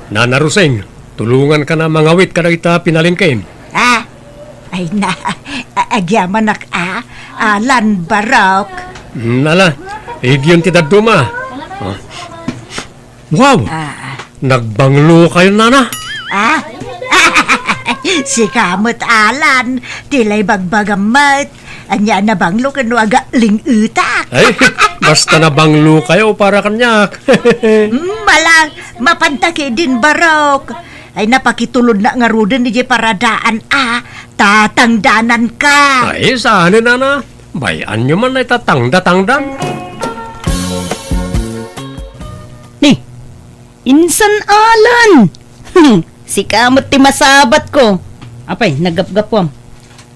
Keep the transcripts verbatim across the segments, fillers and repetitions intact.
Nana Rosing, tulonganka a mangawit kadagita pinalengkem. Ah, ay na, a-, agyamanak a, Alan, Barok. Mm, ala, igyon ti dadduma. Ah. Wow! Ah. Nagbanglo kayo, nana? Ah? Sika met, Alan, ti la ibagbagam met. Ania a nabanglo ken no aga ling-etak? Ay, basta nabanglo kayo para kaniak. Mm, ala, mapanta ketdin, Barok. Ay, napakitulodna ngaruden idiay paradaan a tatangdananka. Ay, saan, nana? Bay-anyo man ay tatangda-tangdan. Ni, insan, Alan! Sika met ti masabatko. Apay, naggapgapuam.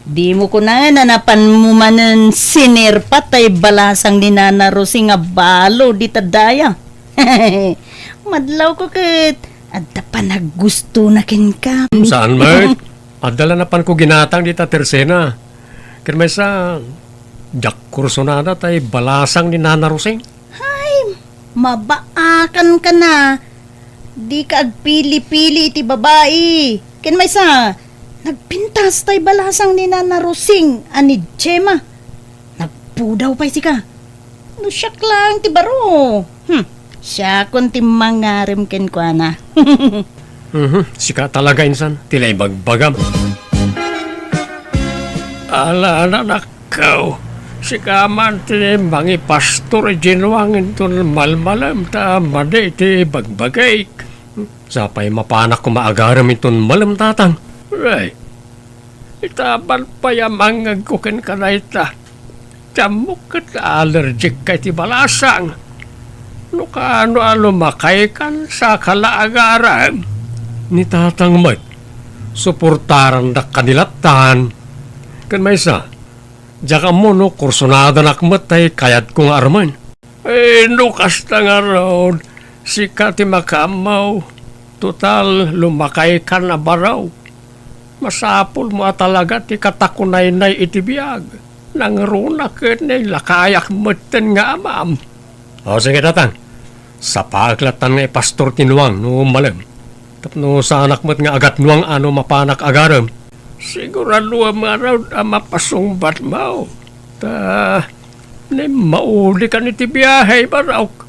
Dimo kunaen a napanmo manen sinerpat tay balasang ni Nana Rosing a balo dita daya. Madlawko ket adda panaggustona kenka. Hmm, saan met? Adda la napanko ginatang dita tersena. Ken maysa, diak kursunada tay balasang ni Nana Rosing. Hay, mabaakanka na. Dika agpili-pili iti babai. Ken maysa, nagpintas tay balasang ni Nana Rosing a ni Gemma. Nagpudaw pay sika. No siak laeng ti baro. Hmm, siakon ti mangarem kenkuana. Mhm, sika talaga, insan, ti naibagbagam. Ala, anakko, sika man ti mangipastor idiay nuang inton malmalem ta madi ti bagbagik. Sapay mapanak koma agarem inton malem, tatang. Ay, itaban pay a mangngegko kenka dayta. Ti ammok ket allergic ka iti balasang. No kaano a lumakaykan, saka la agarem. Ni tatang met, suportarandak kadi lattan. Ken maysa, diak ammo no kursunadanak met tay kayatko nga armen. Eh, no kasta ngarud, sika ti makaammo. Total, lumakaykan a baro. Masapulmo a talaga ti katakunaynay iti biag. Nangruna ket nailakayak metten nga amam. O, sige, tatang. Sapaek lattan nga ipastor ti nuang no malem. Tapno saanak met nga agatnuang a no mapanak agarem. Siguraduem ngarud a mapasungbatmo. Ta, nammaudikan iti biahe, Barok.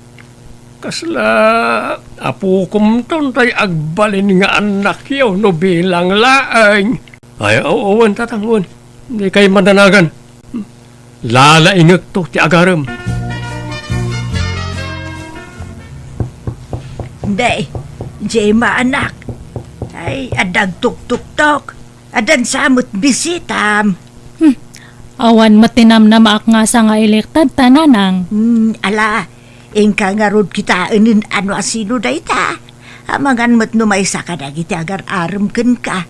Kasla apokomton tay agbalin nga annakyo no bilang laeng. Ay, o-, wen, tatang, wen. Dikay madanagan. Lalaingekto ti agarem. Day, Gemma, anak. Ay, adda agtuktuktok. Addan sa met bisitam. Hmm. Awan met ti namnamaak nga sangailektad ta, nanang. Hmm, ala, inka ngarud kitaen no asino dayta. Amangan met no maysa kadagiti agar-arem kenka.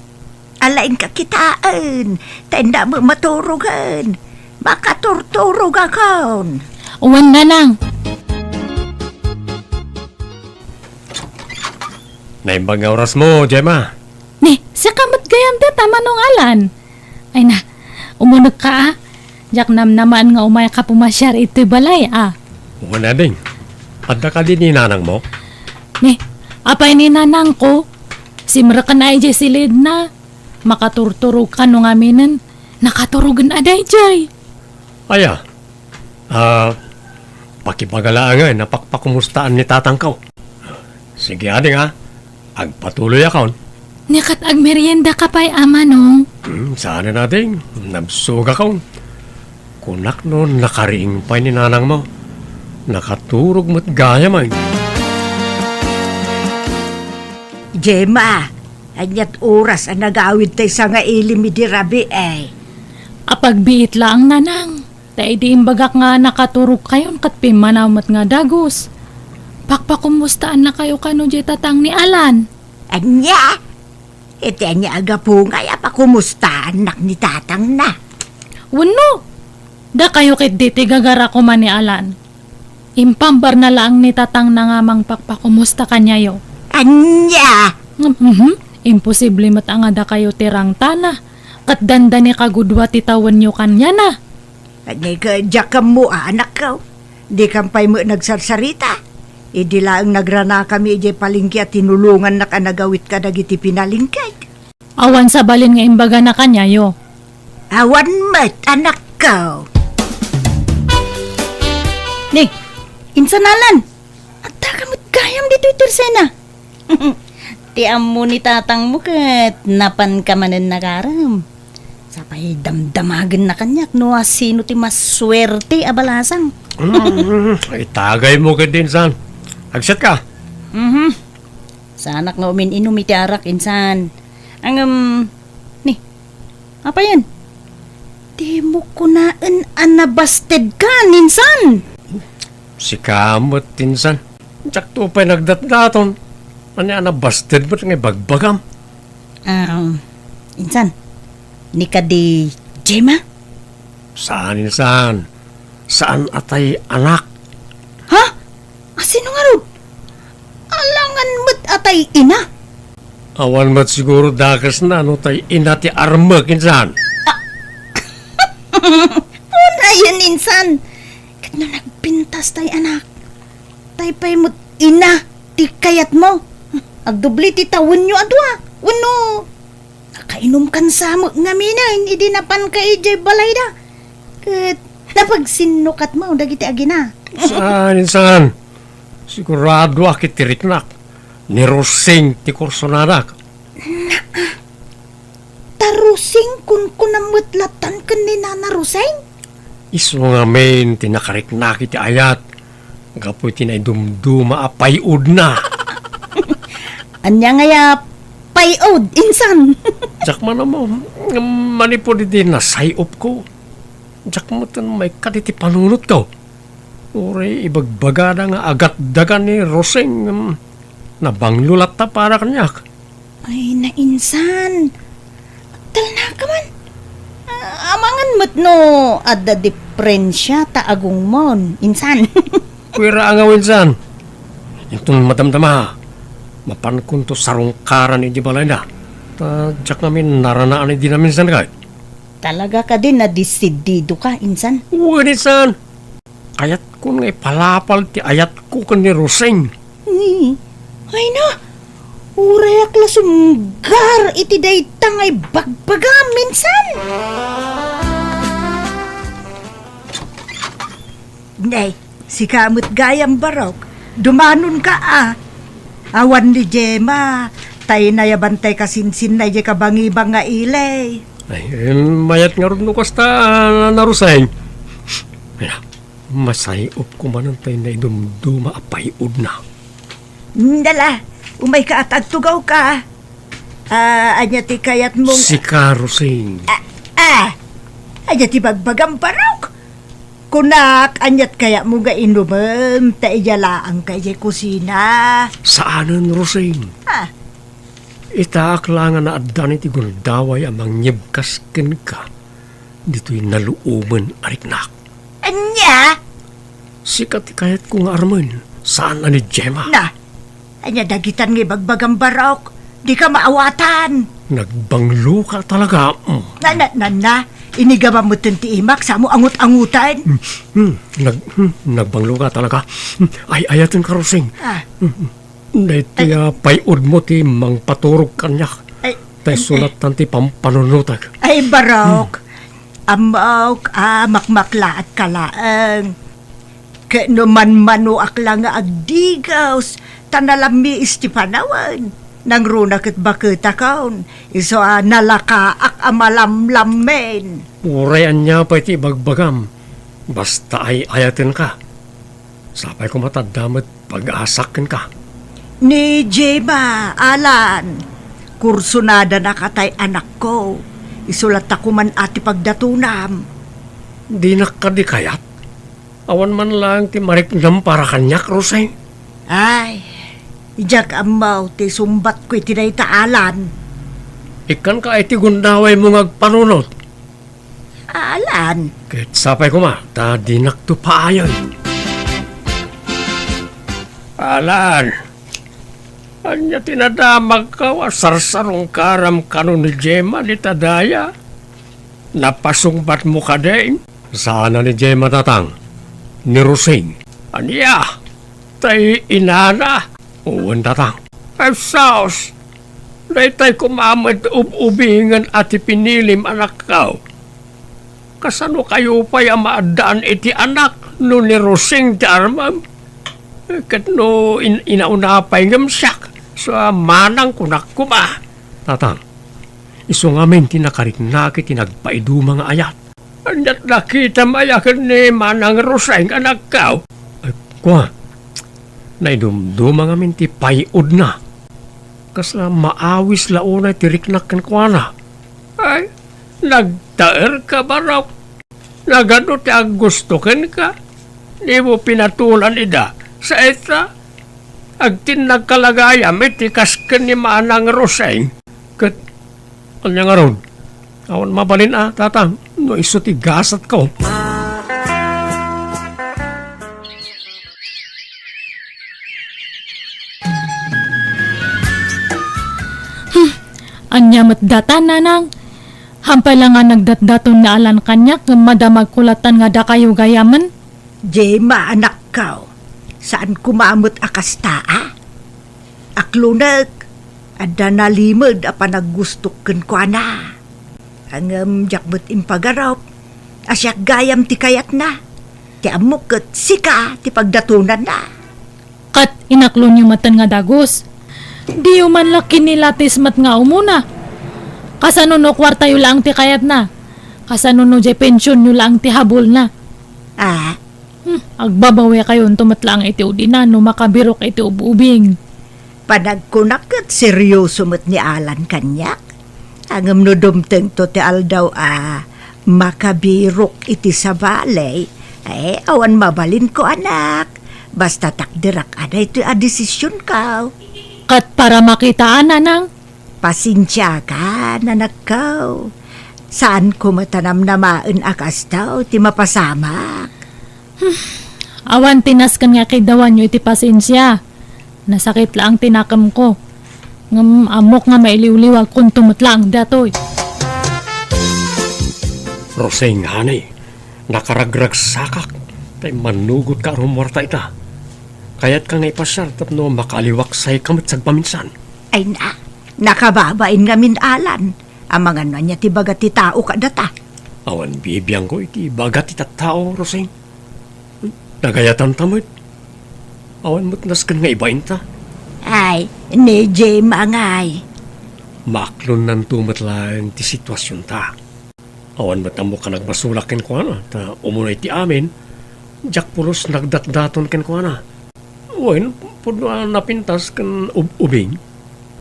Ala, inka kitaen, ta inda met maturogen. Makaturturogakon. Wen, nanang. Naimbag nga orasmo, Gemma. Ni, sika met gayam dayta, Manong Alan. Ay na, umunegka a. Diak namnamaen nga umayka pumasiar itoy balay a. Wen, ading. Adda kadi ni nanangmo? Ni, apay ni nanangko? Simreken a idiay silidna. Makaturturogka no ngaminen. Nakaturogen a daydiay. Aya, Ah, pakibaga laengen a pakpakumustaan ni tatangko. Sige, ading, a. Agpatuloyakon. Ni ket agmeriendaka pay, a manong? Hmm, saanen, ading. Nabsogakon. Kunak no nakariing pay ni nanangmo. Nakaturog met gayam, ay. Gemma, aniat oras a nagawid tay sangailim idi rabii, ay? Apagbiit laeng, nanang. Ta idi imbagak nga nakaturogkayon ket pimmanaw met nga dagus, pakpakumustaannakayo kano diay tatang ni Alan. Ania? Iti ania a gapu ngay a pakumustaannak ni tatangna? Wenno, dakayo ketdi ti gagara koma ni Alan. Impambarna laeng ni tatangna nga mangpakpakumusta kaniayo. Ania? Ngem, mhm, imposible met a nga dakayo ti rangtana, ket dandani kagudua ti tawenyo kaniana. Ania, diak ammo, anakko. Dikam pay met nagsarsarita. Idi laeng nagranakami idiay palengke a tinulongannak a nagawit kadagiti pinalengkek. Awan sabali nga imbagana kaniayo. Awan met, anakko. Ni, insan Alan, adda ka met gayam ditoy tersena. Ti ammo ni tatangmo ket napanka manen nagaram. Sapay damdamagenna kaniak no asino ti masuerte a balasang. Mm, itagaymo ket insan. Agsiatka. Mhm. Saanak nga umin-inum iti arak, insan. Ngem, ni, apayen? Dimo kunaen a nabasted ka, insan. Sika met, insan. Diakto pay nagdatdaton. Ania a nabasted met nga ibagbagam? Ah, insan, ni kadi Gemma? Saan, insan. Saan a tay anak. Ha? Asino ngarud? Alangan met a tay ina? Awan met siguro dakesna no tay ina ti armek, insan. Unayen, insan. Ket no nagpintas tay anak, tay pay met ina ti kayatmo. Agdubli ti tawenyo a dua. Wenno, nakainumkan sa met ngaminen idi napanka idiay balayda. Ket napagsinnukatmo dagiti agina. Saan, insan. Sigurado a ket ti riknak. Ni Rosing ti kursonadak. Naa. Ta Rosing kunkunam met lattan ken ni Nana Rosing? Isu ngamin ti nakariknak iti ayat gapu iti naidumduma a pay-odna. Ania ngay a pay-od, insan? Diak man ammo, ngem manipud iti nasay-opko, diak metten maikkat iti panunotko. Uray ibagbagada nga agatdagan ni Rosing, ngem nabanglo latta para kaniak. Ay, nainsan. Talnaka man. Ah, amangan met no adda diferensia ta agungmon, insan. Kuira a ngaw, insan. Inton madamdama, mapankonto sarungkaran iti balayda. Ta diak ngamin naranaan idi naminsan kay. Talaga kadi nadesidido ka, insan? Wen, insan. Kayatkon nga ipalapal ti ayatko ken ni Rosing. Ni, ay na, urayak la sumgar iti dayta nga ibagbagam, insan. Nay, sika met gayam, Barok. Dumanonka a. Awan ni Gemma, tay nayabantay kasinsinna idiay kabangibang nga ili. Ay, em, mayat ngarud no kasta, Nana Rosing. Ay, masay-opko manen tay naidumduma a pay-odna. Dala, umayka a tagtugawka. Ah, ania ti kayatmong Sika, Rosing. Ah, ah! Ania ti bagbagam, Barok? Kunak, aniat kayatmo nga inumem ta idiay laangka idiay kusina? Saanen, Rosing. Ah. Itaak la nga naaddan iti gundaway a mangyebkas kenka ditoy naluomen a riknak. Ania? Sika ti kayatko nga armen, saan a ni Gemma. Na, ania dagitan nga ibagbagam, Barok? Dika maawatan. Nagbangloka talaga, mm. Na, na, na, na. Inigama metten ti imak, samo angut-angutan. Mm, mm, nag-, mm, nagbangloka talaga. Mm, ay-ayatenka, Rosing. Ah. Mm, mm. Daytoy a pay-odmo ti mangpaturog kaniak. Ay. Ta isu lattan ti pampanunotek. Ay, Barok. Ammok a makmaklaatka laeng. Ket no manmanoak la nga agdigaus, ta nalammiis ti panawen, nangruna ket baketakon, isu a nalakaak a malamlammen. Uray ania pay ti ibagbagam, basta ay-ayatenka. Sapay koma ta adda met pag-asak kenka. Ni Gemma, Alan, kursonadanaka tay anakko. Isu latta koma ti pagdatonam. Dinak kadi kayat? Awan man laeng ti mariknam para kaniak, Rosing. Ay, diak ammo ti sumbatko iti dayta, Alan. Ikkanka iti gundawaymo nga agpanunot. Alan. Ket sapay koma, ta dinakto paayen. Alan, ania ti nadamagko a sarsarungkaram kano ni Gemma dita daya? Napasungbatmo kadi? Saan a ni Gemma, tatang. Ni Rosing. Ania? tay inana. Wen, tatang. Ay, sus! Daytay koma met ub-ubingen a ti pinilim, anakko. Kasano kayo pay a maaddaan iti anak no ni Rosing ti armem? Ket no in-, inauna pay ngem siak, sa manang kunak koma. Tatang, isu ngamin ti nakariknak iti nagpaiduma nga ayat. Ania't nakitam aya ken ni Manang Roseng, anakko? Ay, kua, naidumduma ngamin ti pay-odna. Kasla maawis la unay ti riknak kenkuana. Ay, nagtaerka, barok. Nagadu ti aggusto kenka. Dimo pinatulan ida. Sa ita, agtinnagka la gayam iti kas ken ni Manang Roseng. Ket ania ngarud? Awan mabalin a, tatang, no isu ti gasatko. Hmm, ania met data, nanang? Hampay la nga nagdatdaton ni Alan kaniak ngem madamagko lattan nga dakayo gayamen. Gemma, anakko, saan koma met a kasta a? Aklonek, adda nalimed a panaggustok kenkuana. Ngem diak met impagarup a siak gayam ti kayatna. Ti ammok ket sika ti pagdatonanna. Ket inaklonyo metten nga dagus. Diyo man la kinilatis met nga umuna. Kasano no kuartayo laeng ti kayatna? Kasano no diay pensionyo laeng ti habulna? Ah, Hmm, agbabawekayonto met laeng iti udina no makabirok iti ub-ubing. Panagkunak ket serioso met ni Alan kaniak. Ngem no dumtengto ti aldaw a makabirok iti sabali, eh, awan mabalinko, anak. Basta takderak a daytoy a desisionko. Ket para makitaan, nanang? Pasensiakan, anakko. Saanko met a namnamaen a kasta ti mapasamak. Awan ti nasken nga kiddawanyo iti pasensia. Nasakit laeng ti nakemko. Ngem ammok nga mailiwliwagkonto met laeng datoy. Roseng, honey, nakaragragsakak tay mannugotka a rumuarta ita. Kayatka nga ipasiar tapno makaaliwaksayka met sagpaminsan. Ay na, nakababain ngamin, Alan. Amangan no ania ti ibaga ti tao kadata. Awan bibiangko iti ibaga ti tattao, Roseng. Nagayatanta met. Awan met nasken nga ibainta. Ay, ni Gemma ngay. Maaklonnanto met laeng ti situasionta. Awan met ammok a nagbasolak kenkuana, ta umuna iti amin, diak pulos nagdatdaton kenkuana. Wen, pudno a napintas ken ub-ubing,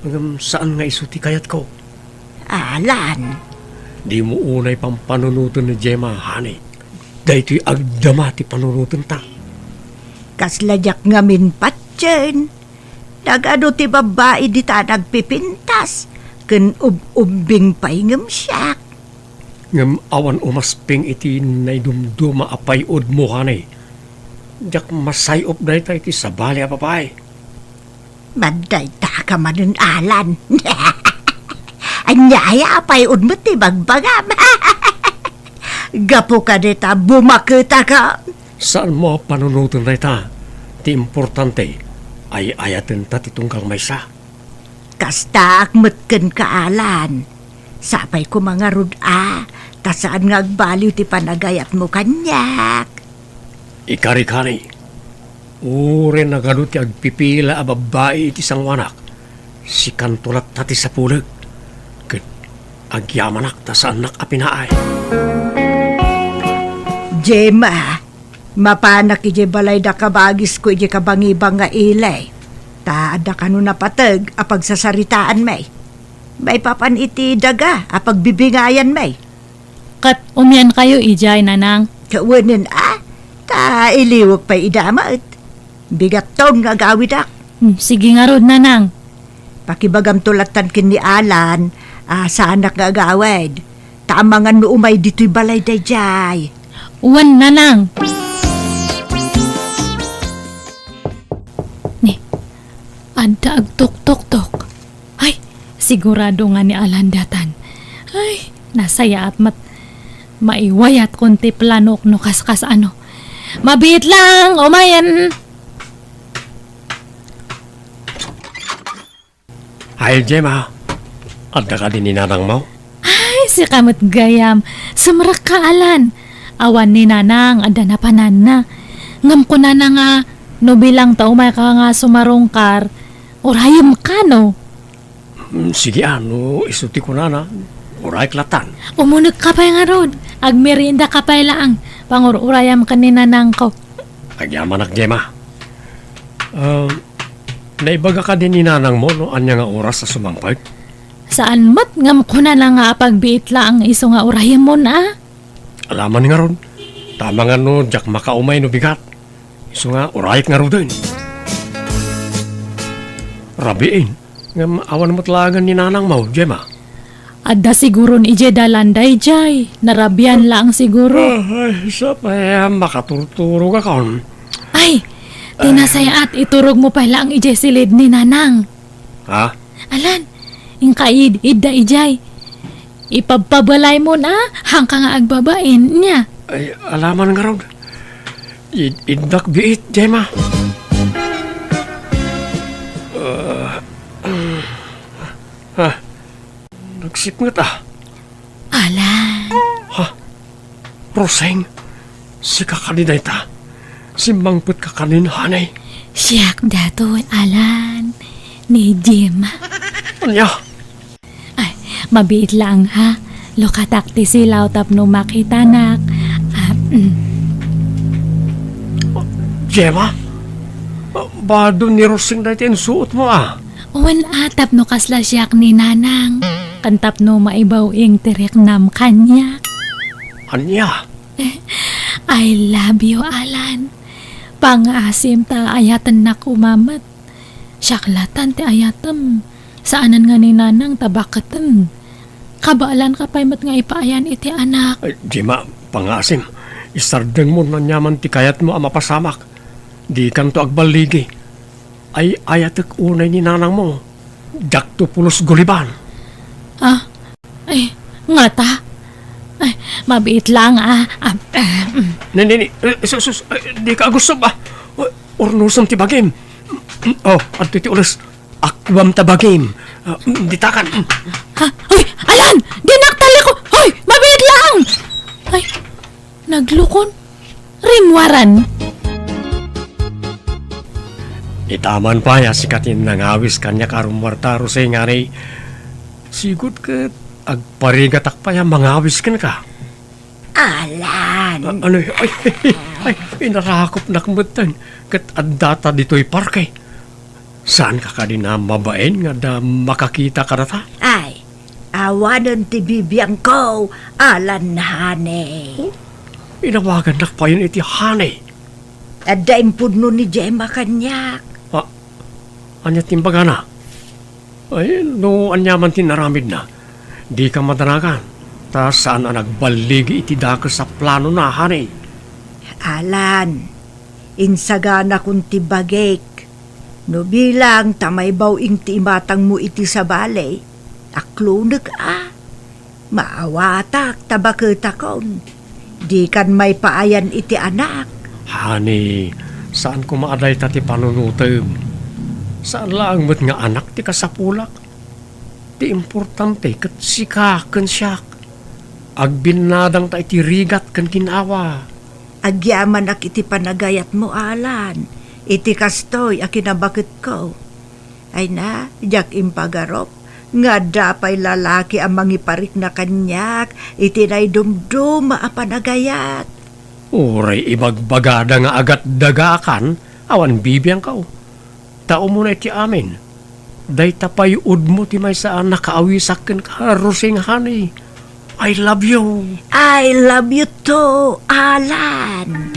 ngem saan nga isu ti kayatko. Alan. Dimo unay pampanunoten ni Gemma, honey. Daytoy agdama ti panunotenta. Kasla diak ngamin patien. Nagadu ti babbai dita a nagpipintas, ken ub-ubbing pay ngem siak. Ngem awan umasping iti naidumduma a pay-odmo, honey. Diak masay-op dayta iti sabali a babai. Madayta ka manen, Alan. Ania aya a pay-odmo ti bagbagam? Gapu kadita, bumaketaka. Saanmo a panunoten dayta. Ti importante, ay-ayatenta ti tunggal maysa. Kastaak met kenka, Alan. Sapay koma ngarud a, ta saan nga agbaliw ti panagayatmo kaniak. Ikarikani, uray nagadu ti agpipila a babbai iti sangoanak, sikanto latta ti sapulek, ket agyamanak ta saannak a pinaay. Gemma, mapanak idiay balay da kabagisko idiay kabangibang nga ili, ta adda kano napateg a pagsasaritaanmi. Maipapan iti daga a pagbibingayanmi. Ket umiankayo idiay, nanang? Kawanen a, ta iliwek pay ida met. Bigatton nga agawidak. Hmm, sige ngarud, nanang. Pakibagamto lattan ken ni Alan a saanak nga agawid. Ta amangan no umay ditoy balay daydiay. Wen, nanang. Ni, adda agtuktoktok. Ay, sigurado nga ni Alan daytan. Ay, nasayaat met. Maiwayatkon ti planok no kaskas ano. Mabiit lang, umayen. Ay, Gemma, adda kadi ni nanangmo? Ay, sika met gayam. Sumrekka, Alan. Awan ni nanang, adda napananna. Ngem kunana nga, no bilang ta umayka nga sumarungkar, urayemka, no? Mm, sige, a, no isu ti kunana, urayek lattan. Umunekka pay ngarud. Agmeriendaka pay laeng. Pangur-urayam ken ni nanangko. Agyamanak, Gemma. Ah, naibaga kadi ni nanangmo no ania nga oras a sumangpet? Saan met, ngem kunana nga apagbiit laeng isu nga urayemon, a? Alaman ngarud. Ta amangan no diak makaumay no bigat. Isu nga, urayek ngaruden. Rabiin. Ngem awan met laengen ni nanangmo, Gemma? Adda siguron idiay dalan daydiay. Narabian laeng siguro. Ah, ay, sapay a makaturturogakon. Ay, ti nasayaat, iturogmo pay laeng idiay silid ni nanang. Ha? Alan, inka id-, idda idiay. Ipabpabalaymon a, haanka nga agbabain, nia? Ay, alaman ngarud. Id-, iddak biit, Gemma. Ah, ah, nagsipnget a. Alan. Ha? Roseng, sika kadi dayta? Simmangpetka kanin, honey? Siak datoy, Alan, ni Gemma. Ania? Ay, mabiit laeng, ha? Lukatak ti silaw tapno makitanak. Ah, mm. Gemma? Bado ni Roseng dayta insuotmo, a? Wen a, tapno kasla siak ni nanang. Ken tapno maibaw-ing ti riknam kaniak. Ania? I love you, Alan. Pangaasim ta ayatennak koma met. Siak lattan ti ayatem. Saanen nga ni nanang ta baketen. Kabaelanka pay met nga ipaayan iti anak. Ay, Gemma, pangaasim. Isardengmo no aniaman ti kayatmo a mapasamak. Dikanto agballigi. Ay, ayatek unay ni nanangmo. Diakto pulos guliban. Ah, ay, ngata? Ay, mabiit laeng, a, a, a, mm. Ne, ne, ne, eh, sus, sus, eh, dika agussob, a. Urnosem ti bagim. Oh, adtoy ti ules. Akuam ta bagim. Ah, mm, ditakan. Mm. Ha? Hoy, Alan! Dinak taliko! Hoy, mabiit laeng! Ay, naglukon. Rimmuaran. Itaman pay a sika ti nangawis kaniak a rummuarta, Roseng, honey. Sigud ket agparigatak pay a mangawis kenka. Alan! A-, ano, ay, ay, ay, inarakopnak metten ket addata ditoy parke. Saanka kadi a mabain nga adda makakita kadata? Ay, awanen ti bibiangko, Alan, honey. Oh, inawagannak payen iti honey. Adda impudno ni Gemma kaniak. Ah, ania ti imbagana? Ay, no aniaman ti inaramidna, dika madanagan, ta saan a nagballigi iti dakes a planona, honey. Alan, insaganakon ti bagik. No bilang ta maibaw-ing ti imatangmo iti sabali, aklonek a. Maawatak ta baketakon. Dikan maipaayan iti anak. Honey, saan koma a dayta ti panunotem. Saan laeng met nga anak ti kasapulak. Ti importante ket sika ken siak. Agbinnadangta iti rigat ken gin-awa. Agyamanak iti panagayatmo, Alan, iti kastoy a kinabaketko. Ay na, diak impagarup nga adda pay lalaki a mangiparikna kaniak iti naidumduma a panagayat. Uray ibagbagada nga agatdagaakan, awan bibiangko. Ta umuna iti amin, dayta pay udmo ti maysa a nakaawisak kenka, Roseng, honey. I love you. I love you too, Alan.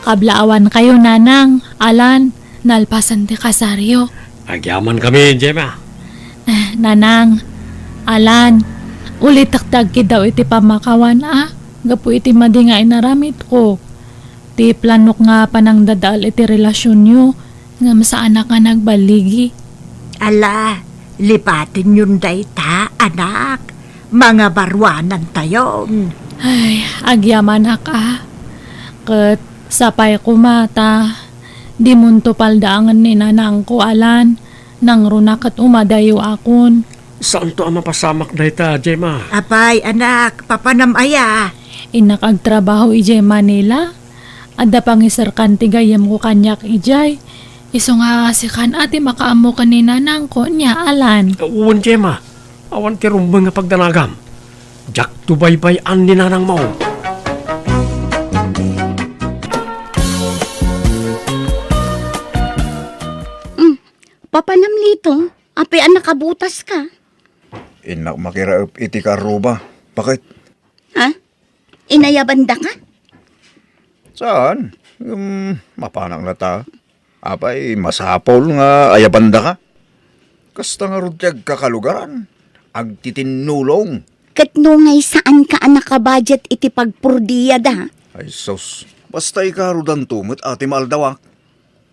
Kablaawankayo, Nanang, Alan, nalpasen ti kasaryo. Agyamankami, Gemma. Eh, Nanang, Alan, ulitek ti agkiddaw iti pammakawan, a, gapu iti madi nga inaramidko. Ti planok nga panangdadael iti relasionyo, ngem saanak nga nagballigi. Ala, lipatenyon dayta, anak. Mangabaruanantayon. Ay, agyamanak a. Ket sapay koma ta dimonto paldaangen ni nanangko, Alan, nangruna ket umadayo akon. Saanto a mapasamak dayta, Gemma. Apay, anak, papanam aya? Innak agtrabaho idiay Manila. Adda pangiserkan ti gayyemko kaniak idiay. Isu nga sikan a ti makaammo ken ni nanangko, nia, Alan? Wen, Gemma. Awan ti rumbeng nga pagdanagam. Diakto baybay-an ni nanangmo. Mm, papanam Lito, apay a nakabutaska? Innak makiraep iti karruba. Bakit? Ha? Inayabandaka? Saan? Ngem mapanak latta. Apay, masapul nga ayabandaka? Kasta ngarud ti agkakalugaran, agtitinnulong. Ket no ngay saanka a nakabudget iti pagpurdiada? Ay sus, basta ikarudanto met a ti maaldawak.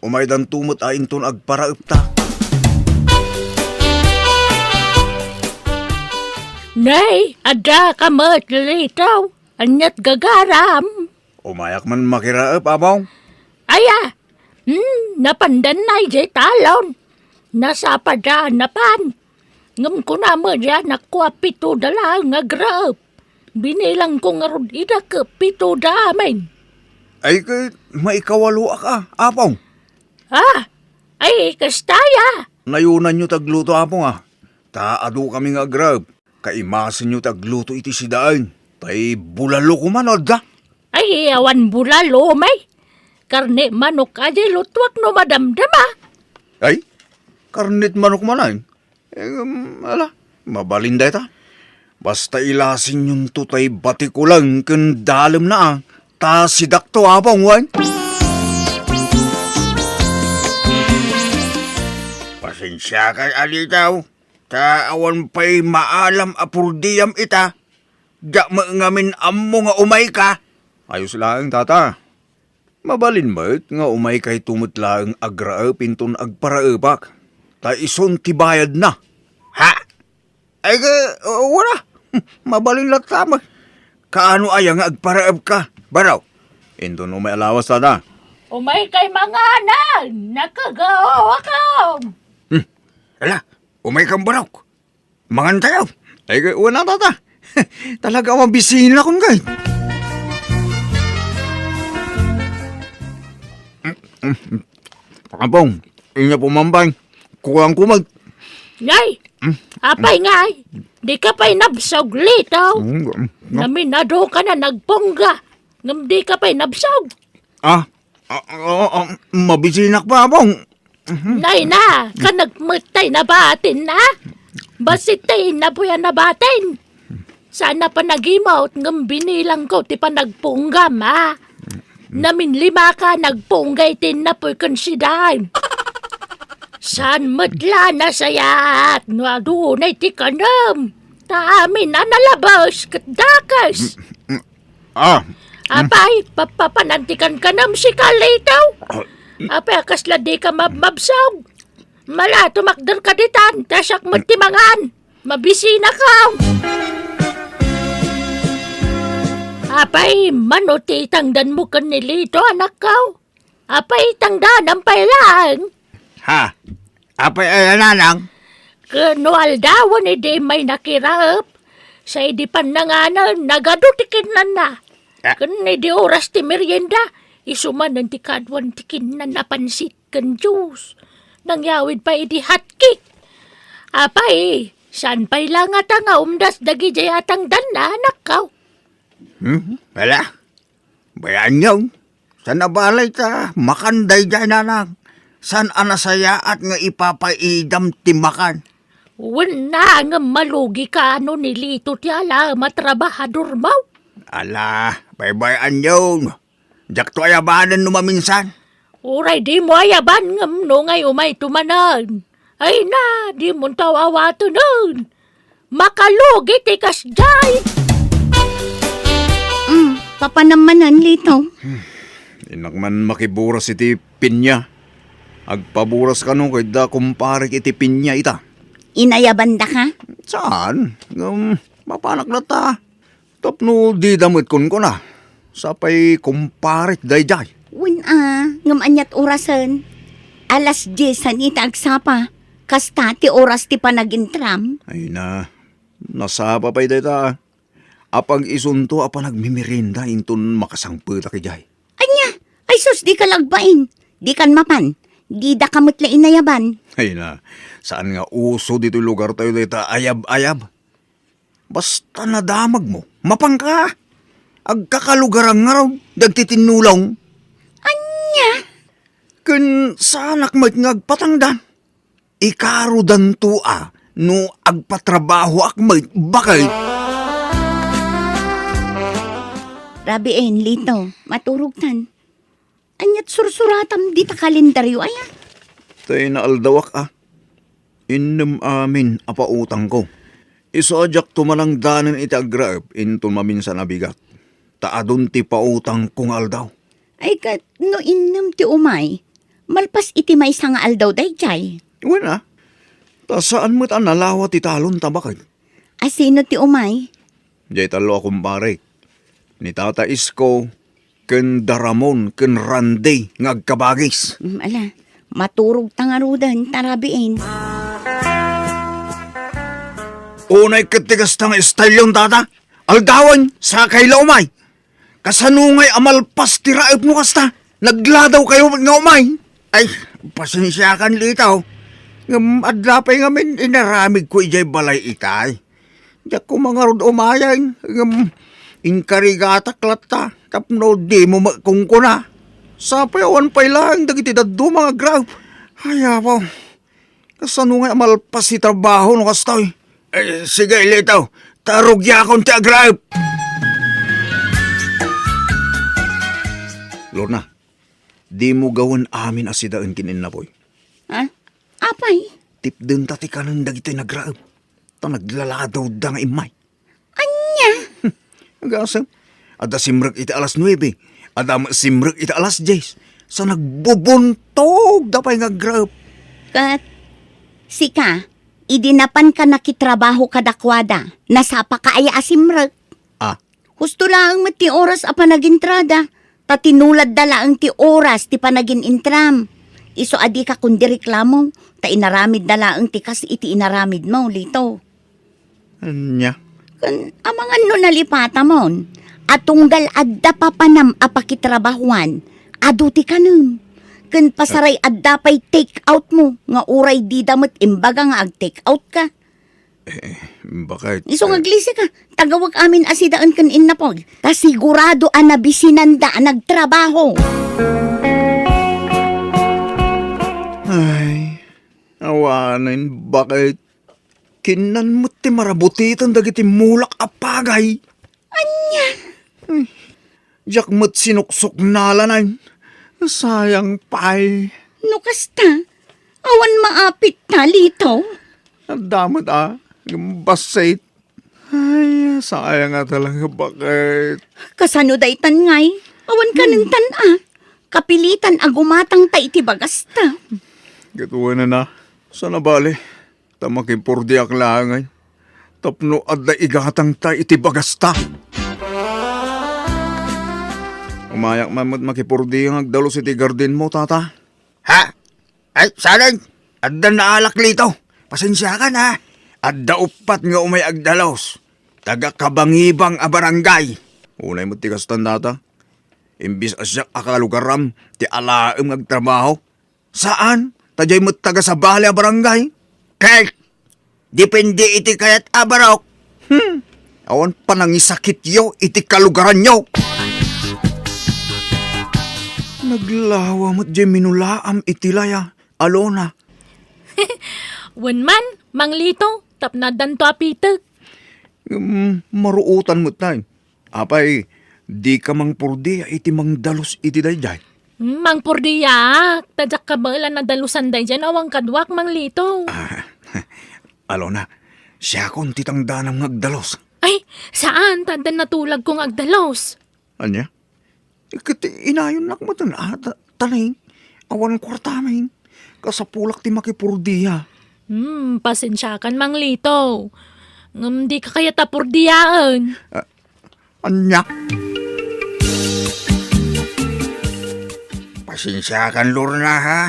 Umaydanto met a inton agparaepta. Nay, addaka met, Lito. Ania't gagaram? Umayak man makiraep, Apong. Aya, hmm, napandanna idiay talon. Nasapada a napan. Ngem kuna met diay anakko a pitoda laeng nga agrep. Binilangko ngarud ida ket pitoda amin. Ay, ket maikawaloak a, Apong. Ah, ay, kasta aya. Nayonanyo ti agluto, Apong, a. Ta adu kami nga agrep. Kaimasenyo ti agluto iti sidaen. Tay bulalo koma no adda. Ay, awan bulalo, may. Karne manok a diay lutuak no madamdama. Ay, karnet manok manen. Em, ala, mabalin dayta. Basta ilasenyonto tay batikulang ken dalemna a, ta sidakto, Apong, wen. Pasensiakan, Alitaw, ta awan pay maalam a purdiam ita. Diak met ngamin ammo nga umayka. Ayos laeng, Tata. Mabalin met nga umaykayto met laeng agraep inton agparaepak, ta isun ti bayadna. Ha? Ay, ka, wala. Mabalin latta met. Kaano aya nga agparaepka, Barok? Inton umay a lawas, Tata. Umaykay manganan, nakagawakan. Hmm. Ala, umaykam, Barok. Mangan tayo. Ay, wala, Tata. Talaga, mabisinak ngay. Apong, inya pumampay. Kulang kumag. Nay, hmm? Apay ngay, di ka pay nabsog, Lito. Hmm, hmm, no. Naminado ka na nagpungga. Ngem di ka pay nabsog. Ah, ah, ah, ah, mabisinak pa, Apong. Mhm. Nay na, kanagmet tay nabatin na? Bassit tay innapoy a nabatin. Saan a panagimawt ngem binilangko ti panagpunggam, a. Naminlimaka nagpungga iti innapoy ken sidaen. Saan met la nasayaat no adunay ti kanem? Ta amin a nalabes ket dakes. Ah. Apay, papapanantikan ka nam si Carlito? Ah. Apay, a kasla di ka mabmabsog? Mala, tumakder ka ditan, ta siak met ti mangan. Mabisina ka. Apay, mano ti itangdan mo ken ni Lito, anak ko? Apay, tangdanam pay laeng. Ha? Apay aya, nanang? Ken no aldawen idi immay nakiraep, sa idi pannanganen, nagadu ti kinnanna. Ah. Ken idi oras ti merienda, isu manen ti kaduan ti kinnan a pansit ken juice. Nangyawid pay idi hot cake. Apay, saan pay la ngata nga umdas dagidiay a tangdanna, anak ko? Hmm, wala. Bayaanyo, saan a balay ta makan daydiay, nanang. Saan a nasayaat nga ipapaidam ti makan? Wen, ngem malugi ka no ni Lito ti ala a trabahador mo? Ala, baybay-anyo. Diakto ayabanen no maminsan. Uray dimo ayaban ngem no ngay umayto manen. Ay na, dimonto aw-awatenen. Makalugi ti kasdiay. Mm, papanam manen, Lito. Hmm. Innak man makiburas iti pinya. Agpaburas kano ket da kumparik iti pinya ita. Inayabandaka? Saan? Ngem, Mapanak latta. Tapno dida met kunkuna. Sapay kumparet daydiay. Wen a, ngem aniat orasen? Alas diez iti agsapa. Kasta ti oras ti panagintram. Ay na, nasapa pay dayta. Apag isunto a panagmimerienda inton makasangpetak idiay. Ania? Ay sus, dika la agbain. Dikan mapan. Didaka met la inayaban. Ay na, saan nga uso ditoy lugartayo dayta ayab-ayab? Basta nadamagmo, mapanka. Agkakalugaran ngarud dagiti tinnulong. Ania? Ken saanak met nga agpatangdan. Ikarudanto a no agpatrabahoak met, bakay. Rabiin, Lito, maturogtan. Aniat sursuratam dita kalendario, aya? Tay naaldawak a. Innem amin a pautangko. Isu a diak tumanangdanen iti agraep inton maminsan a bigat. Ta adun ti pautangko nga aldaw. Ay ket, no innem ti umay, malpas iti maysa nga aldaw daydiay. Wen a, ta saan met a nalawa ti talon ta baket. A sino ti umay? Jay tallo a kumparek. Ni Tata Isko, ken da Ramon, ken Randy nga agkabagis. Mm, ala, maturog ta ngaruden, tarabiin. Unay ket ti kasta nga istalyon, tata. Aldawen, sakay la umay. Kasano ngay a malpas ti raep no kasta? Nagladaw kayo met nga umay. Ay, pasensiakan, Lito. Ngem adda pay ngamin inaramidko idiay balay itay. Diak koma ngarud umayen, ngem inkarigatak latta tapno dimo met kunkuna. Sapay awan pay laeng dagiti dadduma nga agraep. Ay, apo. Kasano nga malpas ti trabaho no kastoy? Eh, sige, Lito. Ta rugiakon ti agraep. Lorna, dimo gawen amin a sidaen ken innapoy. Ha? Apay? Tipdenta ti kanen dagiti nagraep. Ta naglaladawda nga immay. Ania? Agasem, adda simrek iti alas nuebe, adda met simrek iti alas dies, sa nagbubuntogda pay nga agraep. Ket sika, idi napanka nakitrabaho kadakuada, nasapaka aya a simrek? Ah. Husto laeng met ti oras a panagintrada, ta tinuladda laeng ti oras ti panagin-intram. Isu a dika kundi reklamo, ta inaramidda laeng ti kas iti inaramidmo, Lito. Ania? Ken amangan no nalipatamon a tunggal adda papanam a pakitrabahuan, adu ti kanem. Ken pasaray adda pay take out mo nga uray dida met imbaga nga ag-take out ka. Eh, bakit? Isu nga eh, aglisi ka. Tagawag amin a sidaen ken innapoy. Ta sigurado a nabisinanda a nagtrabaho. Ay, awanen, bakit? Kinnan met ti marabutiten dagiti mulak a pagay. Ania? Hmm. Diak met sinuksuknalanan. Sayang pay. No kasta, awan maapit ta, Lito. Adda met a, bassit. Ay, sayang a talaga, bakit? Kasano daytan ngay? Awan kanentan a. Kapilitan a gumatang ta iti bagasta. Gatuenan a, sana bale. Ta makipurdiak laeng, ay, tapno adda igatangta iti bagasta. Umayak man met makipurdi nga agdalus iti gardinmo, tata. Ha? Ay, saan? Adda naalak, Lito. Pasensiakan, ha? Adda uppat nga umay agdalus. Taga Kabangibang a barangay. Unay met ti kastan, tata. Imbis a siak a kalugaram ti alaem nga agtrabaho, saan, ta diay met taga sabali a barangay. Ket, depende iti kayat a barok. Hmm. Awan panangisakityo iti kalugaranyo. Naglawa met diay minulaam iti laya, Alona. Wen man, Mang Lito, tapno addanto a pitek. Ngem, maruotan met tayo. Apay, dika mangpurdia iti mangdalus iti daydiay? Hmm, mangpurdiaak, ta diak kabaelan a dalusan daydiay no awan kaduak, Mang Lito. Ah, Alona, siakon ti tangdanam nga agdalus. Ay, saan, ta adda natulagko nga agdalus. Ania? Ket inayonnak met, a, ta-, taning, awan kuartamin. Kasapulak ti makipurdia. Hmm, pasensiakan, Mang Lito. Ngem dika kayat a purdiaen. Ah, ania? Pasensiakan, Lorna, ha?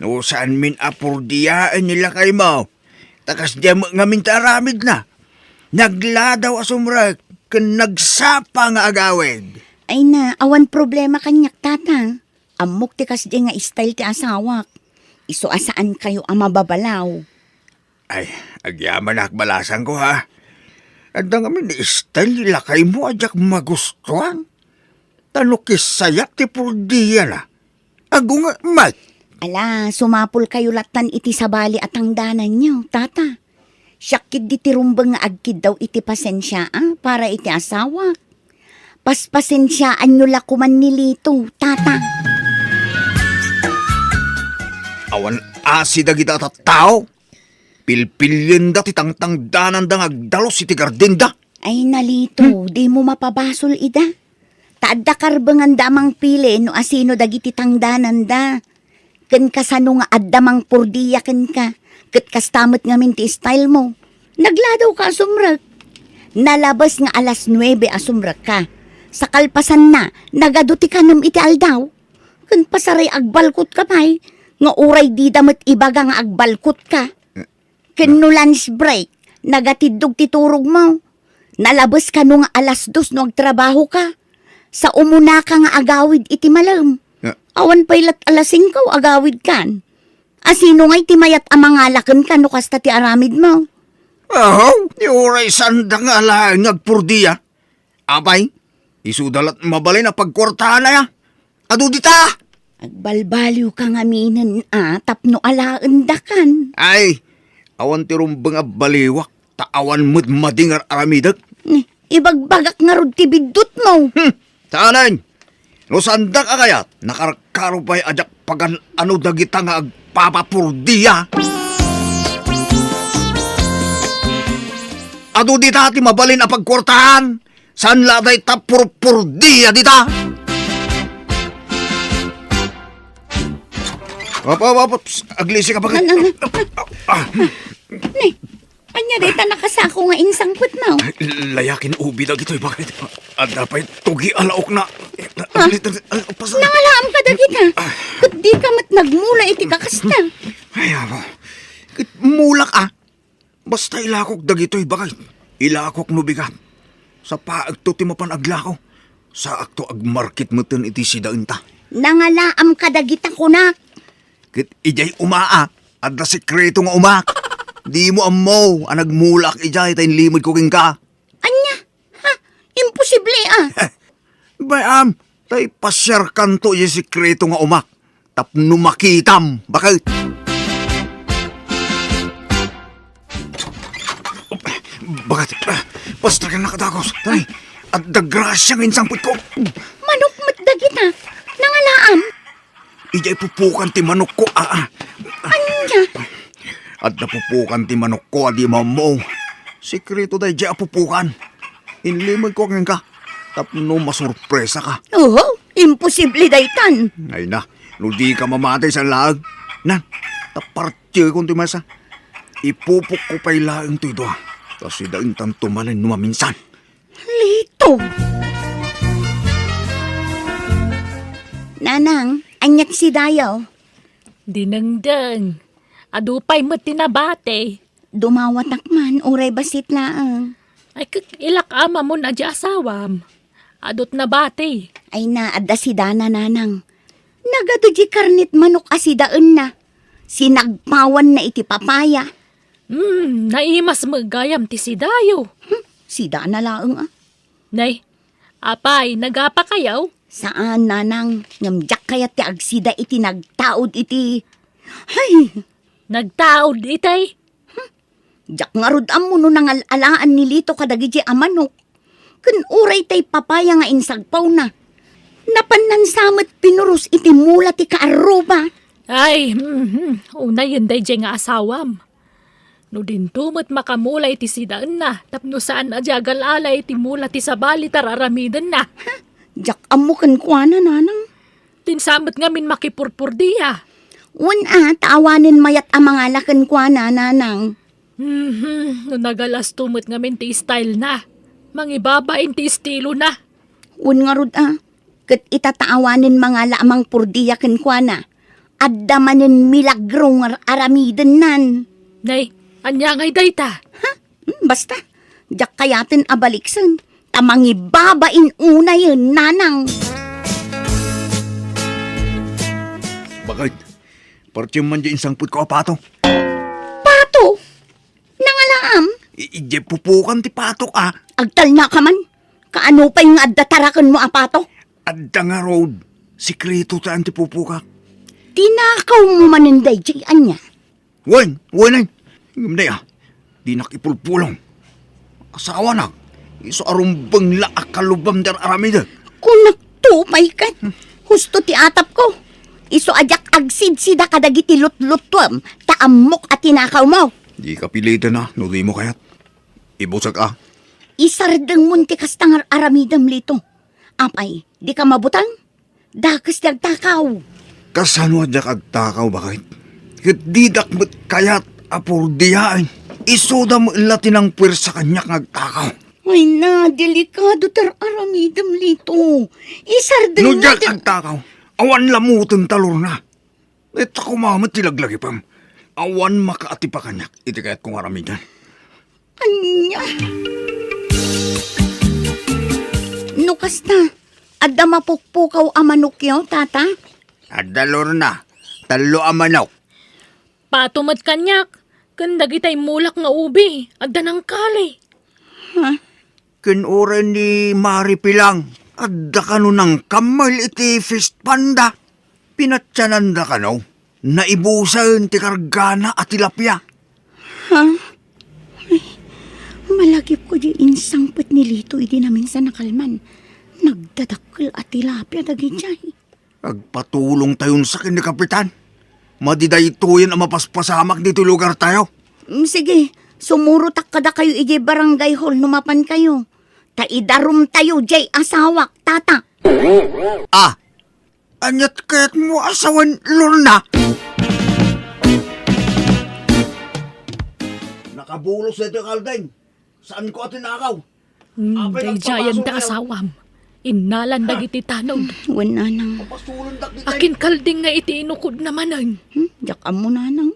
No saanmin a purdiaen ni lakaymo, ta kasdiay met ngamin ti aramidna. Nagladaw a sumrek ken nagsapa nga agawid. Ay na, awan problema kaniak, tata. Ammok ti kasdiay nga style ti asawak. Isu a saankayo a mababalaw. Ay, agyamanak, balasangko, ha? Adda ngamin style ni lakaymo a diak magustuan. Ta no kissayat ti purdiana, agunget met. Ala, sumapulkayo lattan iti sabali a tangdananyo, tata. Siak ketdi ti rumbeng nga agkiddaw iti pasensia, a, para iti asawak. Paspasensiaanyo la koman ni Lito, tata. Awan asi dagita a tattao. Pilpilienda ti tangtangdananda nga agdalus iti gardenda. Ay, na Lito, hmm, dimo mapabasol ida. Ta adda karbenganda a mangpili no asino dagiti tangdananda. Ken kasano nga adda mangpurdia kenka, ket kasta met ngamin ti style mo. Nagladawka a sumrek. Nalabes nga alas nuebe a sumrekka. Sa kalpasanna, nagadu ti kanem iti aldaw. Ken pasaray agbalkotka pay, nga uray dida met ibaga nga agbalkotka. Ken no lunch break, nagatiddog ti turogmo. Nalabes kano nga alas dos no agtrabahoka. Sa umunaka nga agawid iti malem. Ah. Awan pay lat alas singko agawidkan. Asino ngay ti mayat a mangala kenka no kasta ti aramidmo? Ahaw, ti uray saanda nga alaen nga agpurdia. Apay, isuda lat mabalin a pagkuartahan aya. Adu dita! Agbalbaliwka ngaminen a tapno alaendakan. Ay, awan ti rumbeng a baliwak, ta awan met madi nga ar-aramidek. Ni, ibagbagak ngarud ti biddutmo. Hmm, saanen? No saandak a kayat, nakarkaro pay a diak pagan-ano dagita nga agpapapurdia. Adu dita ti mabalin a pagkuartahan. Saan la dayta purpurdia dita? Apa, apa, apa, psst, aglisi ka, bakit? Nan, nan, nan. Ah, Ni, ania dayta nakasako nga insangpetmo? Layakin ubi dagitoy, bakit? Adda pay tugi a laokna. Ha? Aglisi, aglisi, pasal. Nangalaam ka dagita. Ah. Ket di ka met nagmula iti kakasta. Ay, apo. Ket mulak, ah. Basta ilakok dagitoy, bakit? Ilakok no bigat. Sapaekto ti mapan aglako. Saakto agmarket meten iti sidaenta. Nangalaam ka dagita kunak. Ket idiay umaa, adda sekreto nga umak. Dimo ammo a nagmulak idiay ta inlimedko kenka. Ania? Ha? Imposible, ah. Bay-am, tay pasiarkanto idiay sekreto nga umak. Tapno makitam, bakit? Bakit? Basta ka nakadagos. Tay, adda grasia nga insangpetko. Manok met dagita. Nangalaam. Idiay pupukan ti manokko, aa. Ania? Adda pupukan ti manokko a di mammo. Sekreto daydiay a pupukan. Inlimedko kenka tapno masurpresaka. Oho, imposible daytan. Ay na, no di ka mamati sa laag. Nan, ta partiyekon ti maysa. Ipupokko pay laeng toy dua. Ta sidaentan tumalen no maminsan. Lito! Nanang, aniat sidayo? Dinengdeng. Adu pay met ti nabati. Dumawatak man, uray bassit laeng. Ay, kek, ilak amamon a di asawam. Adut nabati. Ay na, adda sidana, nanang. Nagadu di karnet manok a sidaenna. Sinagpawanna iti papaya. Hmm, naimas met gayam ti sidayo. Hmm, sidana laeng, ah. Nay, apay, nagapakayaw? Saan, nanang, ngem diak kayat ti agsida iti nagtaud iti, hay! Nagtaud itay? Hmm, diak ngarud ammo no nangal-alaan ni Lito kadagiti a manok. Ken uray tay papaya nga insagpawna. Napan nansamet pinuros iti mula ti kaarruba. Ay, mhm, unayen daydiay nga asawam. No dinto met makamula iti sidaenna, tapno saan a di agal-ala iti mula ti sabali ti ar-aramidenna. Ha? Diak ammo kenkuana, nanang. Dinsa met ngamin makipurpurdia. Wen a, ta awanen mayat a mangala kenkuana, nanang. Mhm, no nagalasto met ngamin ti style na. Mangibabain ti estilo na. Wen ngarud a, ket ita ta awanen mangala a mangpurdia kenkuana, adda manen milagro nga ar-, aramidennan. Nay, ania ngay dayta? Ha? Hmm, basta, diak kayaten a baliksen, ta mangibabain unayen, nanang. Bakit? Parti man di insangpet ko a pato. Pato? Nangalaam? I-, idiay pupukan ti patok, a. Agtalna ka man. Kaano pay nga adda tarakenmo a pato? Adda ngarud. Sekreto ta ti pupukak. Tinakawmo manen daydiay ania? Wen, wen, ay. Ngem daya, dinak ipulpulong. Asawanak, isu a rumbeng la a kalubam ti ar-aramidek. Kunak to pay ket, husto ti atapko. Isu a diak agsidsida kadagiti lutluttuem, ta ammok a tinakawmo. Di ka piliten a, no dimo kayat. Ibusek a. Isardengmon ti kasta nga ar-aramidem, Lito. Apay, di ka mabutang? Dakes ti agtakaw. Kasano a diak agtakaw, baket? Ket didak met kayat a purdiaen. Isuda met la ti nangpuersa kaniak nga agtakaw. Ay na, delikado ti ar-aramidem, Lito. Isardeng No mo diak ti agtakaw, awan lamutem ta Lorna. Ita koma met ti laglagipem. Awan makaatipa kaniak iti kayatko nga aramiden. Ania? No kasta, adda mapukpukaw a manokyo, tata? Adda, Lorna. Tallo a manok. Pato met kaniak, ken dagitay mulak nga ubi, adda nangkali. Ha? Ken uray ni Mari Pilang, adda kano nangkammel iti fish pond-da. Pinatiananda kano, naibusen ti kargana a tilapia. Ha? Ay, malagipko di insangpet ni Lito idi naminsan a kalman. Nagdadakkel a tilapia dagijay. Agpatulongtayon sa ken ni Kapitan. Madi daytoyen a mapaspasamak ditoy lugartayo. Mm, sige, sumurotak kadakayo idiay barangay hall no mapankayo. Ta idarumtayo diay asawak, tata. Ah, aniat kayatmo a sawen, Lorna? Nakabulos daytoy kalding. Saanko a tinakaw. Hmm, apay daydiayen nagpapaso ti kayo? Asawam. Innalan dagiti tanod. Wen, nanang. Papasulondak ditoy. Akin kalding nga iti inukodna manen. Hmm, diak ammo, nanang.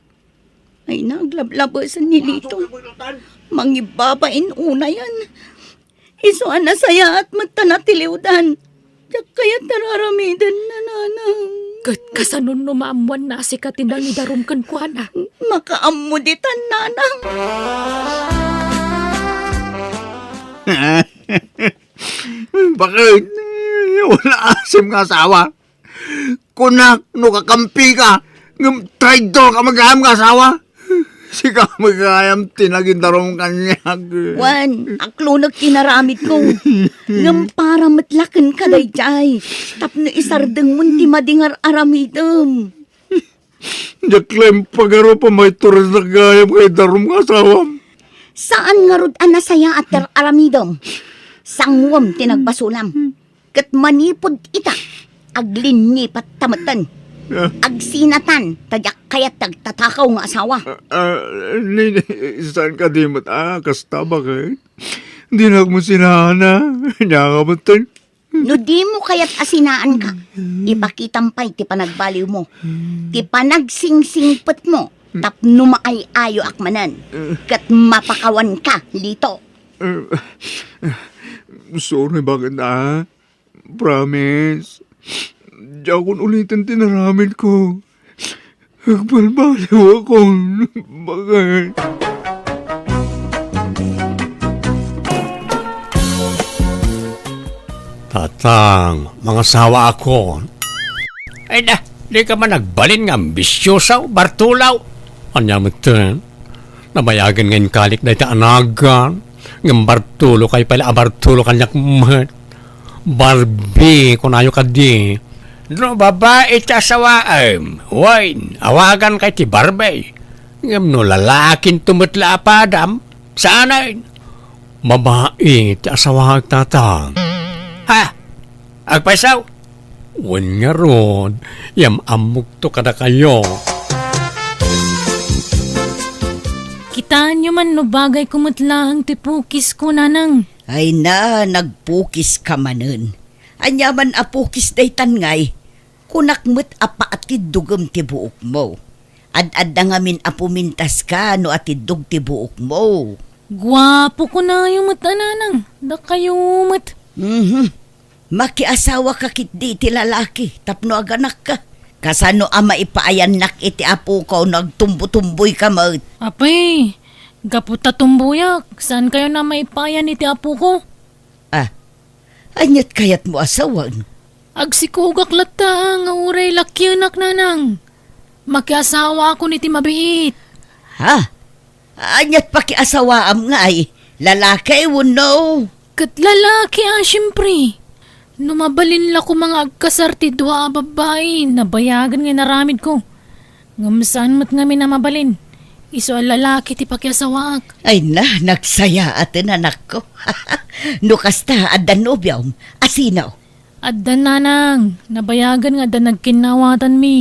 Ay, naglablabesen ni Lito. Paso kayo, Lorna. Mangibabain unayen. Isu a nasayaat met ta natiliwdan. Diak kayat a ar-aramiden, nanang. Ket kasano no maammoanna a sika ti nangidarum kenkuana? Makaammo ditan, nanang. Bakit? Wala asim nga asawa. Kunak no kakampika, ngem traidor ka met gayam nga asawa. Sika met gayam ti nangidarum kaniak. Wen, aklonek ti inaramidko. Ngem para met la kenka daydiay, tapno isardengmon ti madi nga ar-aramidem. Diak la impagarup a maiturednak gayam nga idarum nga asawam. Saan ngarud a nasayaat ti ar-aramidem. Sanguem ti nagbasolam. Ket manipud ita, aglinnipatta metten. Ah. Agsinatan, ta diak kayat ti agtatakaw nga asawa. Ah, ah, ni, ni, saan kadi met a kasta, baket? Dinak met sinaan a, ania ka metten? No dimo kayat a sinaanka, ipakitam pay ti panagbaliwmo, ti panagsingsingpetmo, tapno maay-ayoak manen, ket mapakawanka, Lito. Eh, sorry, baket a. Promise. Diakon uliten ti inaramidko. Agbalbaliwakon, baket. Tatang, mangasawaakon. Ay da, di ka man nagbalin nga ambisyosa, Bartolo. Ania metten? Nabayagen nga inkalik dayta a nagan, ngem Bartolo kay pay la a Bartolo kaniak met. Barbie, kunayo kadi. No babai ti asawaem, wen, awaganka iti Barbie. Ngem no lalakinto met la a padam, saanen. Babai ti asawaek, tatang. Ha? Agpayso? Wen ngarud, yam-ammokto kadakayo. Kitaenyo man no bagayko met laeng ti pukisko, nanang. Ay na, nagpukiska manen. Ania man a pukis daytan ngay? Kunak met a paatiddogem ti buokmo. Ad-adda ngamin a pumintaska no atiddog ti buokmo. Guapo kunayo met a nanang, dakayo met. Mhm. Makiasawaka ketdi iti lalaki tapno aganakka. Kasano a maipaayannak iti apoko no agtumbotumboyka met? Apay, gapu ta tumboyak, saankayon a maipaayan iti apoko? Ah, aniat kayatmo a sawen? Agsikogak latta nga uray lakienak, nanang. Makiasawaakon iti mabiit. Ha? Aniat pakiasawaam ngay? Lalaki wenno? Ket lalaki a, siempre. No mabalin la koma nga agkasar ti dua a babbai, nabayagen nga inaramidko. Ngem saan met ngamin a mabalin. Isu a lalaki ti pakiasawaak. Ay na, nagsayaaten, anakko. No kasta, adda nobiom? A sino? Adda, nanang. Nabayagen nga adda nagkinnawatanmi.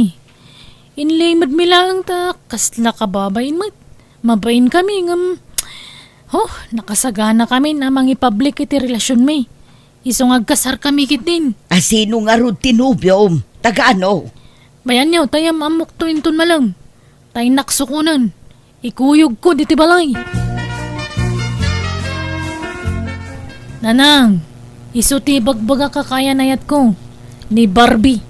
Inlimedmi laeng ta kasla kababain met. Mabainkami ngem, oh, nakasaganakamin a mangipablik iti relasionmi. Isu nga agkasarkami ketdin. A sino ngarud ti nobiom? Taga ano? Bayanyo, ta yam-ammokto inton malem. Ta innak sukonen. Ikuyogko ditoy balay. Nanang, isu ti ibagbagak a kaayan-ayatko, ni Barbie.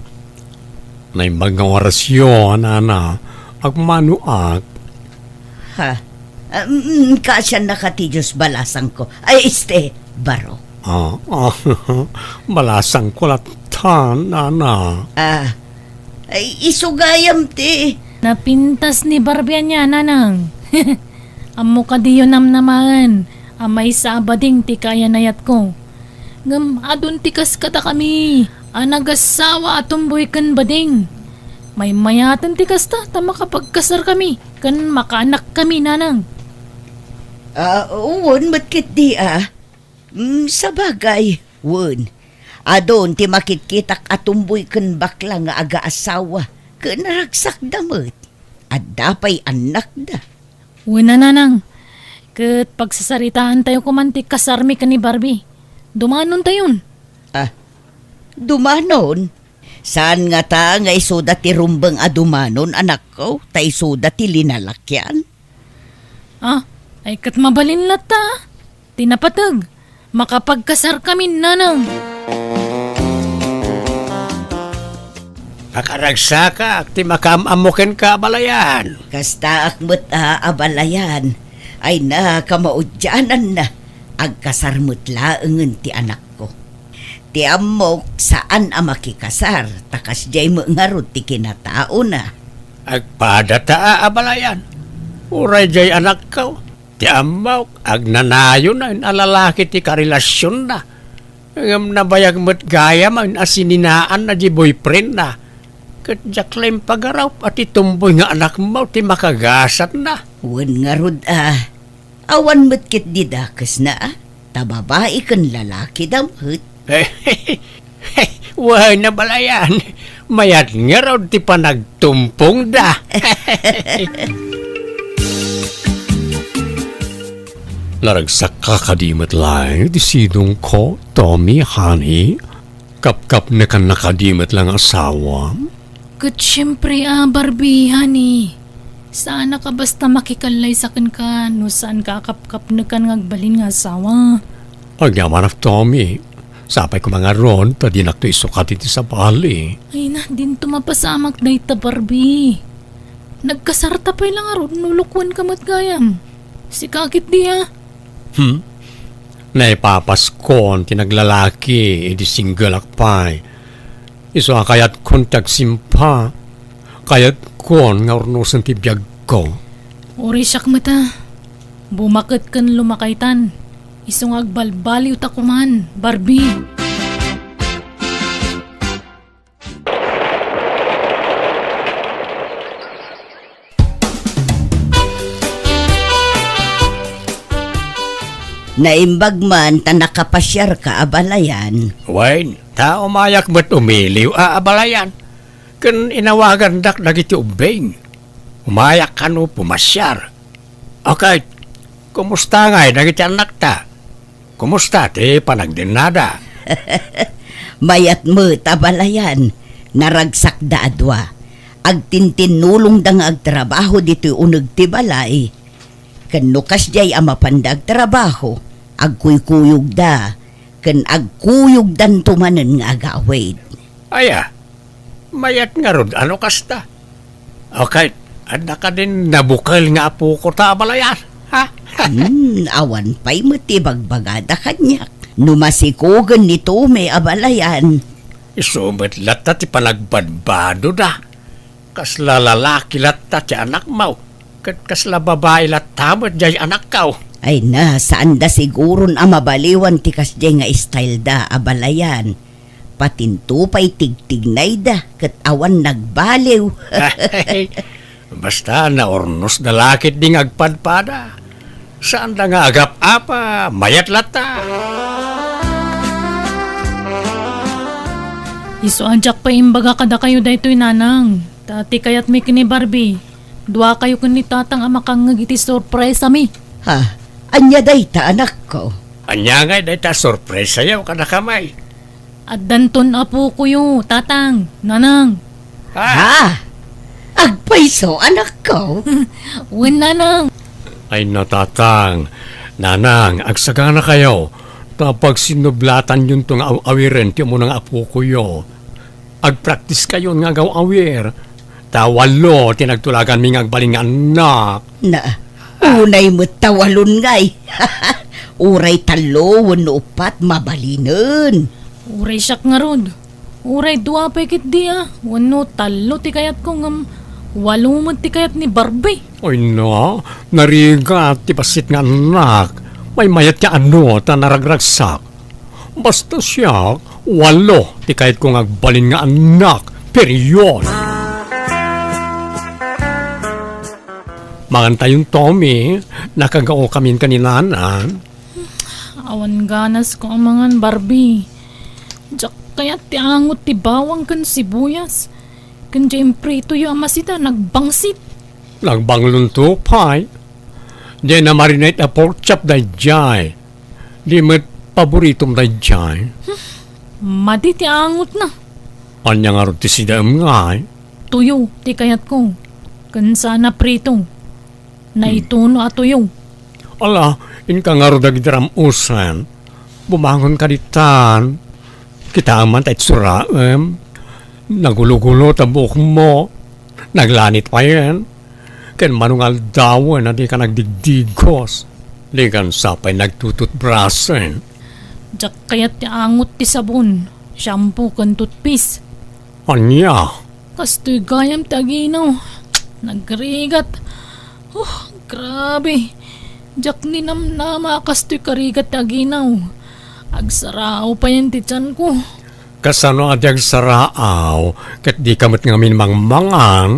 Naimbag nga orasyo, nana, agmanoak. Ha? Ah, mm, kaasiannaka ti Dios, balasangko. Ay, este, baro. Ah, ah, balasangko latta, nana. Ah, ay, isu gayam ti. Napintas ni Barbie ania, nanang. Ammo kadiyo namnamaen a maysa a bading ti kaayan-ayatko. Ngem adun ti kas kadakami a nagasawa a tumboy ken bading. Maymayaten ti kasta ta makapagkasarkami ken makaanakkami, nanang. Ah, wen met ketdi a. Mm, sabagay, wen. Adun ti makitkitak a tumboy ken bakla nga agaasawa, ken ragsakda met. Adda pay annakda. Wen a, nanang. Ket pagsasaritaantayo koman ti kasarmi ken ni Barbie. Dumanontayon. Ah, dumanon? Saan ngata nga isuda ti rumbeng a dumanon, anakko, ta isuda ti linalakian? Ah, ay ket mabalin latta, ah. Ti napateg, makapagkasarkamin, nanang. Pakaragsakak ti makaam-ammo kenka, abalayan. Kastaak met a, abalayan. Ay na, kamaudiananna. Agkasar met laengen ti anakko. Ti ammok, saan a makikasar, ta kasdiay met ngarud ti kinataona. Agpadata a, abalayan. Uray diay anakko. Ti ammok, agnanayon a lalaki ti karelasionna. Ngem nabayag met gayam a sininaanna diay boyfriendna. Ket diak la impagarup a ti tumboy nga anakmo ti makagasatna. Wen ngarud a, awan met ketdi dakesna a, ta babai ken lalakida met. Wen, abalayan, mayat ngarud ti panagtumpongda. Naragsakka kadi met laeng ti sidongko, Tommy, honey? Kapkapnekanna kadi met la nga asawa? Ket siempre a, Barbie, honey. Saanak a basta makikallaysa kenka no saanka a kapkapnekan nga agbalin nga asawa. Agyamanak, Tommy. Sapay koma ngarud ta dinakto isukat iti sabali. Ay na, dinto mapasamak dayta, Barbie. Nagkasarta pay la ngarud no lukuenka met gayam. Sika ketdi a. Hmm? Naipapaskon ti naglalaki idi singleak pay. Isu a kayatkon ti agsimpa. Kayatkon nga urnosen ti biagko. Uray siak met a. Bumaket ken lumakaytan. Isu nga agbalbaliwta koman, Barbie. Naimbag man ta nakapasiarka, abalayan. Wen, ta umayak met umiliw a, abalayan. Ken inawagandak dagiti ubbing. Umayak kano pumasiar. Okay, kumusta ngay dagiti annakta? Kumusta ti panagdennada? Mayat met, abalayan. Naragsakda a dua. Agtintinnulongda nga agtrabaho ditoy uneg ti balay. Ken no kasdiay a mapanda agtrabaho, agkuykuyogda, ken agkuyogdanto manen nga agawid. Aya, mayat ngarud a no kasta. O ket, adda kadin nabukel nga apokota, abalayan? Ha? Hmm, awan pay met ti ibagbagada kaniak. No masikogen ni Tommy, abalayan. Isu met latta ti panagbadbadoda. Kasla lalaki latta ti anakmo, ket kasla babai latta met diay anakko. Ay na, saanda siguron a mabaliwan ti kasdiay nga styleda, abalayan. Patinto pay tigtignayda ket awan nagbaliw. Basta naurnosda la ketdi nga agpadpada. Saanda nga agap-apa, mayat latta. Isu a diak pay imbaga kadakayo daytoy, nanang. Ta ti kayatmi ken ni Barbie, duakayo ken ni tatang a makangngeg iti surpresami. Ha? Ania dayta, anakko? Ania ngay dayta a surpresayo kadakami? Addanton apokoyo, tatang, nanang. Ha? Ha? Agpayso, anakko? Wen, nanang. Ay na, tatang, nanang, agsaganakayo, ta pagsinnublatanyonto nga aw-awiren ti umuna nga apokoyo. Agpraktiskayon nga agaw-awir. Ta walo ti nagtulaganmi nga agbalin nga annak. Na, unay met ta walon ngay. Uray tallo wenno uppat, mabalinen. Uray siak ngarud. Uray dua pay ketdi a wenno tallo ti kayatko ngem walo met ti kayat ni Barbie. Ay na, narigat ti bassit nga annak. Maymayat ti anu ta naragragsak. Basta siak, walo ti kayatko nga agbalin nga annak. Period. Mangantayon, Tommy, nakagaokamin ken ni Nana. Awan ganasko a mangan, Barbie. Diak kayat ti angot ti bawang ken sibuyas. Ken diay impritoyo a masita, nagbangsit. Nagbanglonto pay. Diay na-marinate a pork chop daydiay. Di met paboritom daydiay. Madi ti angotna. Ania ngarud ti sidaem ngay? Tuyo ti kayatko. Ken saan a prito. Naituno a tuyo. Ala, inka ngarud dagiti ram-usen. Bumangonka ditan. Kitaem man ta itsuraem. Nagulogulo ta buokmo. Naglanit payen. Ken mano nga aldawen a dika nagdigdigos. Dikan sa pay nagtututbrasen. Diak kayat ti angot ti sabon, shampoo ken toothpaste. Ania? Kastoy gayam ti aginaw. Nagrigat. Oh, grabe. Diak ninamnama a kastoy karigat ti aginaw. Agsaraaw payen ti tianko. Kasano a di agsaraaw, ket dika met ngamin mangmangan?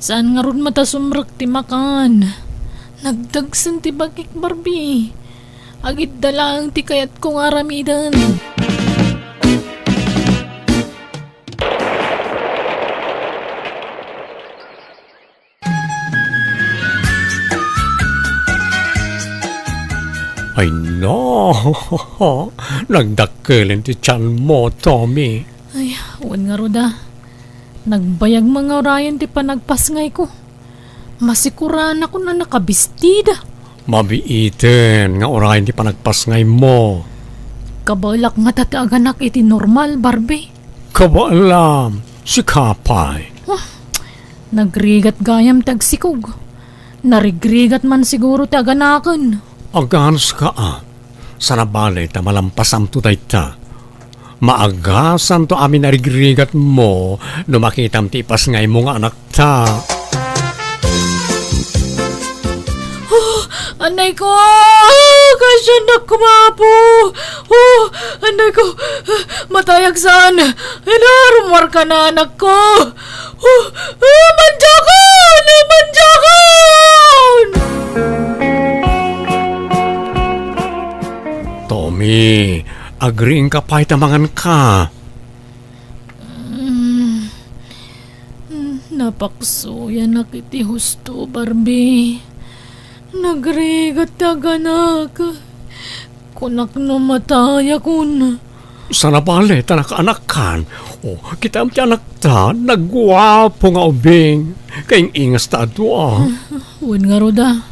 Saan ngarud met a sumrek ti makan? Nagdagsen ti bagik, Barbie. Agidda laeng ti kayatko nga aramiden. Ay no, nagdakkelen ti tianmo, Tommy. Ay, wen ngarud a. Nagbayag nga urayen ti panagpasngayko. Masikuranakon a nakabistida. Mabiiten nga urayen ti panagpasngaymo. Kabaelak ngata ti aganak iti normal, Barbie. Kabaelam, sika pay. Ah, nagrigat gayam ti agsikog. Narigrigat man siguro ti aganaken. Aganska a. Saan a bale ta malampasamto dayta. Maagasanto amin a rigrigatmo no makitam ti ipasngaymo nga anakta. Oh, anay ko! Ah, kasiannak kumapo! Oh, anay ko! Ah, matayak saan! Inarumar ka na, anak ko! Oh, ah, manjakon! Ah, manjakon! Tommy, agriingka pay ta manganka. Mm, napaksuyanak iti husto, Barbie. Nagrigat ti aganak. Kunak no matayakon. Saan a bale ta nakaanakkan. O, kitaem ti anakta, nagguapo nga ubing. Kaing-ingas ta a dua. Wen ngarud a,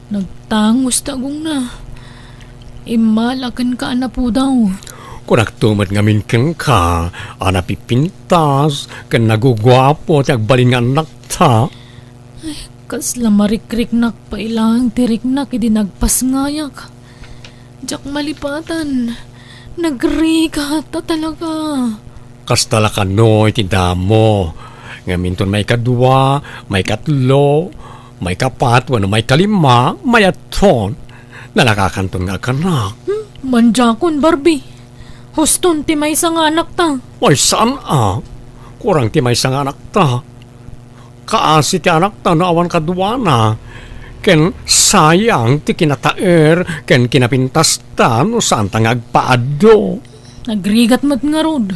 nagtangos ti agongna. Immala kenka a napudaw. Kunakto met ngamin kenka a napipintas ken naguguapo ti agbalin nga annakta. Ay, kasla marikriknak pay laeng ti riknak idi nagpasngayak. Diak malipatan. Nagrigat a talaga. Kasta la kano iti damo. Ngem inton maikadua, maikatlo, maikapat, wenno maikalima, mayatton. Nalakakanton nga agkanak. Hmm, mandiakon, Barbie. Huston ti maysa nga anakta. Ay, saan a? Kurang ti maysa nga anakta. Kaasi ti anakta no awan kaduana. Ken sayang ti kinataer ken kinapintasta no saanta nga agpaaddo. Nagrigat met ngarud.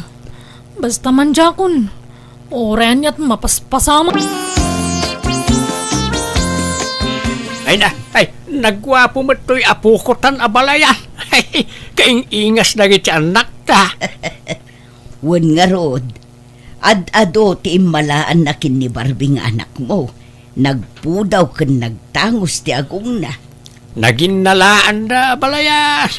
Basta mandiakon. Uray aniat mapaspasamak. Ay na, ay, nagguapo met toy apokotan a balayan. Ay, kaing-ingas dagiti annakta. Wen ngarud, ad-ado ti immalaanna ken ni Barbie nga anakmo. Nagpudaw ken nagtangos ti agongna. Naginnalaanda a balayan.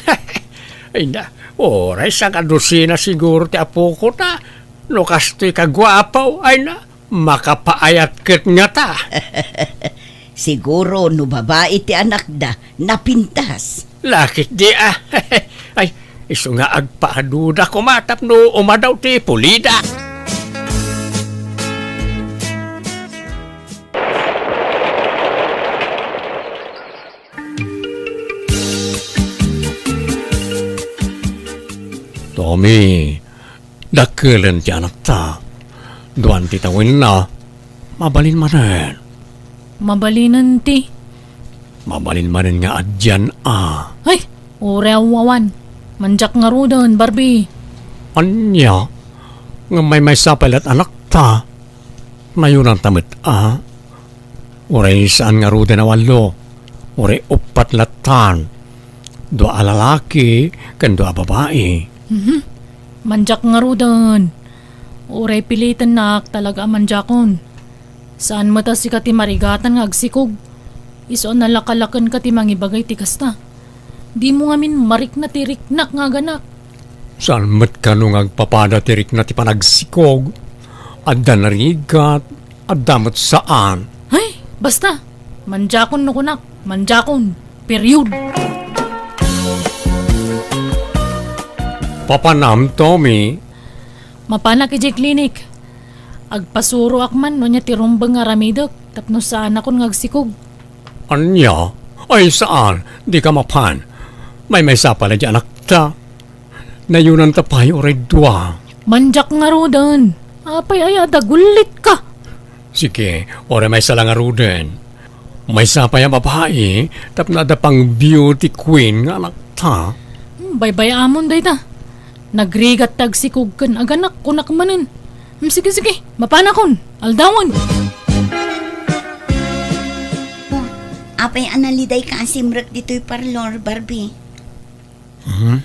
Ay na, uray sangadusina siguro ti apokota. No kastoy kaguapo, ay na, makapaayat ket ngata. Siguro no babai ti anakda, napintas. Lakit di a. Ay, isu nga agpaaduda koma tapno umadaw ti pulida. Tommy, dakkelen ti anakta. Duan ti tawenna. Mabalin manen. Mabalinen ti? Mabalin manen nga addian a. Ay, uray awan. Mandiak ngaruden, Barbie. Ania? Ngem maymaysa pay la't anakta. Nayunanta met a. Uray saan ngaruden a wallo. Uray uppat lattan. Dua a lalaki ken dua a babai. Mhm. Mandiak ngaruden. Uray pilitennak talaga a mandiakon. Saan met a sika ti marigatan nga agsikog. Isu a nalakalakenka ti mangibagay ti kasta. Dimo ngamin marikna ti riknak nga aganak. Saan met kano nga agpapada ti rikna ti panagsikog? Adda narigat, adda met saan. Ay, basta! Mandiakon no kunak, mandiakon. Period. Papanam, Tommy? Mapanak idiay klinik. Agpasuroak man no ania ti rumbeng nga aramidek tapno saanakon nga agsikog. Ania? Ay, saan? Dika mapan. Maymaysa pay la di anakta. Nayunanta pay uray dua. Mandiak ngaruden. Apay aya a dagullitka? Sige, uray maysa la ngaruden. Maysa pay a babai, tapno adda pang beauty queen nga anakta. Hmm, baybay-amon dayta. Nagrigat ti agsikog ken aganak, kunak manen. Hmm, sige, sige, mapanakon. Aldawen. Oh, apay a nalidayka a simrek ditoy parlor, Barbie? Hmm?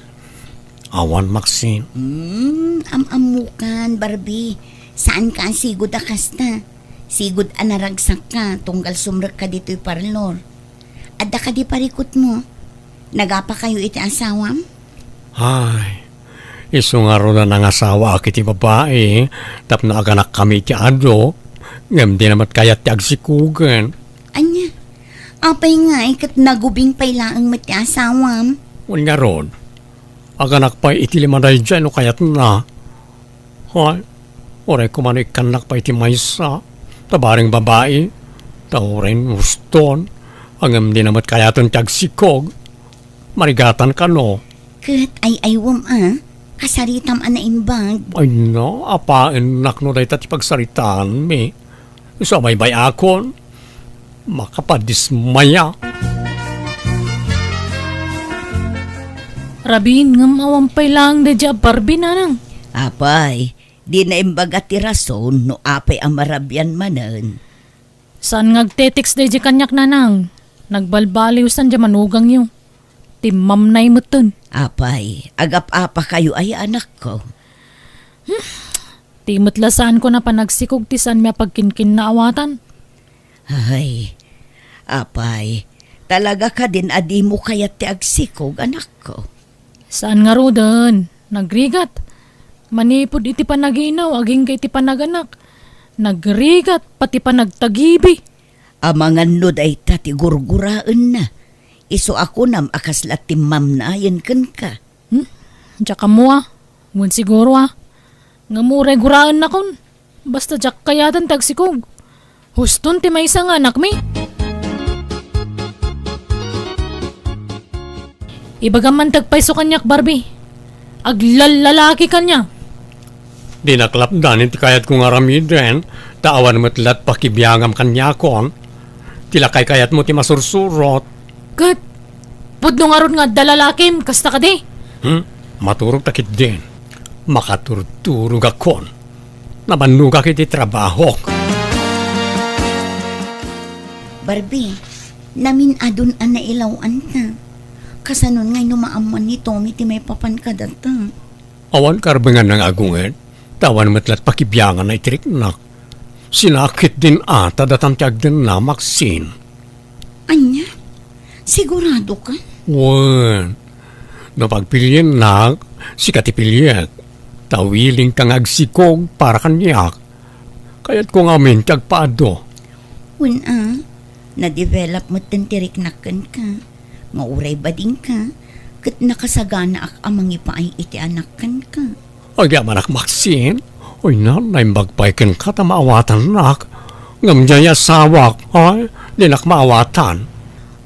Awan, Maxine. Hmm, am-ammokan, Barbie. Saanka a sigud a kasta. Sigud a naragsakka tunggal sumrekka ditoy parlor. Adda kadi parikutmo? Nagapakayo iti asawam? Ay, isu ngarud a nangasawaak iti babai tapno aganakkami iti adu, ngem dina met kayat ti agsikogen. Ania? Apay ngay ket nagubing pay laeng met ti asawam? Wen ngarud, aganak pay iti lima daydiay no kayatna. Hay, uray koma no ikkannak pay ti maysa, ta bareng babai, ta uray huston, ngem dina met kayaten ti agsikog. Marigatan kano? Ket ay-aywem a, kasaritam a naimbag. Ay na, apaennak no dayta ti pagsaritaanmi. Isu a baybay-akon, makapadismaya. Rabin, ngem awan pay laeng daydiay a Barbie, nanang. Apay, di naimbaga ti rason no apay a marabian manen. Saan nga agte-text daydiay kaniak, nanang? Nagbalbaliwsan diay manugangyo. Timmamnay metten. Apay, agap-apakayo aya, anakko? Ti met la saanko a panagsikog ti saanmi a pagkinkinnaawatan. Ay, apay, talaga kadin a dimo kayat ti agsikog, anakko? Saan ngaruden, nagrigat. Manipud iti panaginaw agingga iti panaganak, nagrigat pati panagtagibi. Amangan no dayta ti gurguraenna, isu a kunam a kasla timmamnayen kenka. Hmm? Diak ammo a. Wen siguro a. Ngem uray guraennakon. Basta diak kayaten ti agsikog. Huston ti maysa nga anakmi. Ibagam man ti agpayso kaniak, Barbie. Aglallalaki kaniak. Dinak lapdan iti kayatko nga aramiden, ta awan met lat pakibiangam kaniakon. Ti lakay kayatmo ti masursurot. Ket, pudno ngarud nga adda lalakim, kasta kadi? Hmm? Maturog ta ketdin. Makaturturogakon. Nabannogak iti trabahok. Barbie, namin-adon a nailaw-anta. Kasanon ngay no maammuan ni Tommy ti maipapan kadata? Awan karbenganna nga agunged, ta awan met lat pakibianganna iti riknak. Sinakit din a ta datan ti agdenna, Maxine. Ania? Sigurado ka? Wen, no pagpiliennak, sika ti piliek, ta willing ka nga agsikog para kaniak. Kayatko ngamin ti agpaadu. Wen a, na-develop metten ti riknak kenka, nga uray badingka, ket nakasaganaak a mangipaay iti anak kenka. Agyamanak, Maxine. Oy, na, naimbag pay kenka ta maawatannak. Ngem diay asawak, ay, dinak maawatan.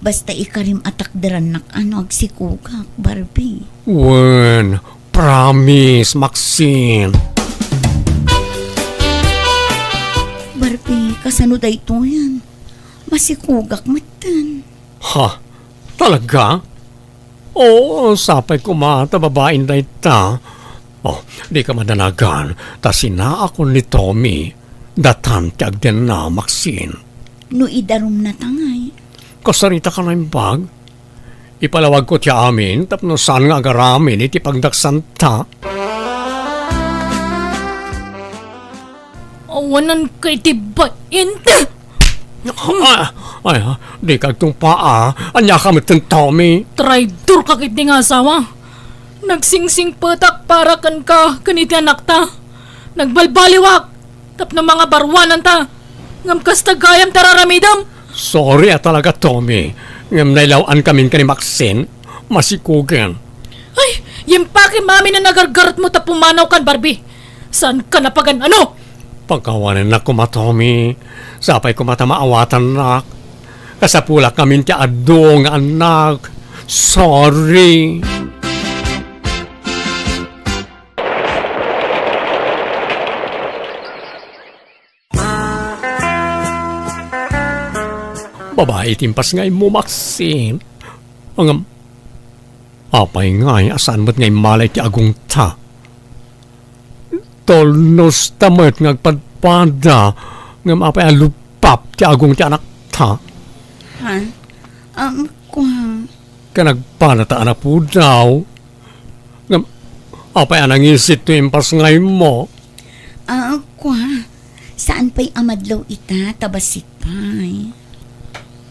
Basta ikarim a takderannak a no agsikogak, Barbie. Wen, promise, Maxine. Barbie, kasano daytoyen? Masikogak metten. Ha? Talaga? Oo, sapay koma ta babaen dayta. Oh, dika madanagan, ta sinaakon ni Tommy. Datan ti agdenna, Maxine. No idarumna ta ngay? Kasarita ka naimbag? Ipalawagko ti amin tapno saan nga agaramin iti pagdaksanta. Awanan ka iti bain. Ah, ay, ah, dika agtungpaa. Ania ka metten, Tommy? Traidor ka ket nga asawa. Nagsingsingpetak para kenka ken iti anakta. Nagbalbaliwak tapno mangabaruananta. Ngem kasta gayam ti ar-aramidem. Sorry a talaga, Tommy. Ngem nailaw-an kamin ken ni Maxine. Masikogen. Ay, yimpakim amin a nagargaretmo ta pumanawkan, Barbie. Saanka napagan-ano? Pakawanennak koma, Tommy. Sapay koma ta maawatannak. Kasapulak ngamin ti adu nga annak. Sorry. Babai ti impasngaymo, Maxine. Ngem, apay ngay a saan met nga immala iti agungta? Tulnosta met nga agpadpada, ngem apay a luppap ti agung ti anakta? Ha? Um, kua. Ken agpalata a napudaw, ngem apay a nangisit ti impasngaymo? Ah, kua, saan pay a madlaw ita ta bassit pay?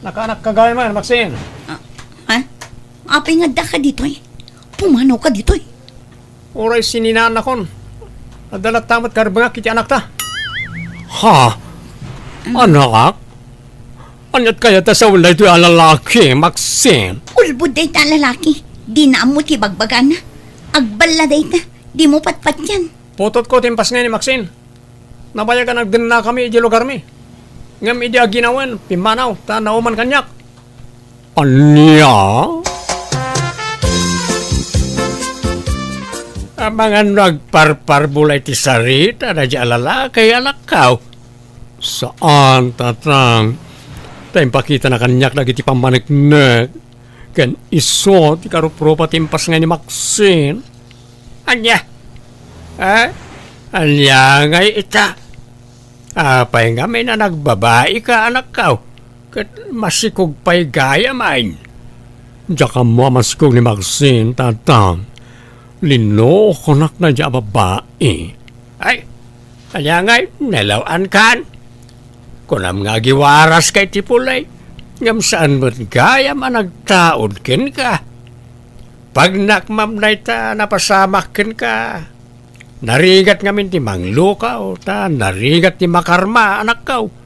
Nakaanakka gayam, Maxine. Ah, ha? Apay nga addaka ditoy? Pumanawka ditoy? Uray sininaannakon. Adda latta met karbengak iti anakta. Ha? Anak? Aniat kayat a sawen daytoy a lalaki, Maxine? Ulbod dayta a lalaki. Dina ammo ti bagbagana. Agballa dayta. Dimo patpatian. Putotko ti impasngay ni Maxine. Nabayag a nagdennakami idiay lugarmi. Ngem idi aginawen, pimmanaw, ta nauman kaniak. Ania? Amangan no agparparbula iti sarita daydiay a lalaki, anakko. Saan, Tatang. Ta impakitana kaniak dagiti pammaneknek. Ken isu ti karuprupa ti impasngay ni Maxine. Ania? Eh? Ania ngay ita? Apay ngamin a nagbabaika, anakko? Ket masikog pay gayam, ay. Diak ammo a masikog ni Maxine, tata. Linno, kunak na dia a babai. Ay, ania ngay, nalaw-an kan? Kunam nga agiwaras kay ti pulay, ngem saan met gayam a nagtaud kenka. Pagnak mam dayta napasamak kenka. Narigat ngamin ti manglukaw, ta narigat ti makarma, anakkaw.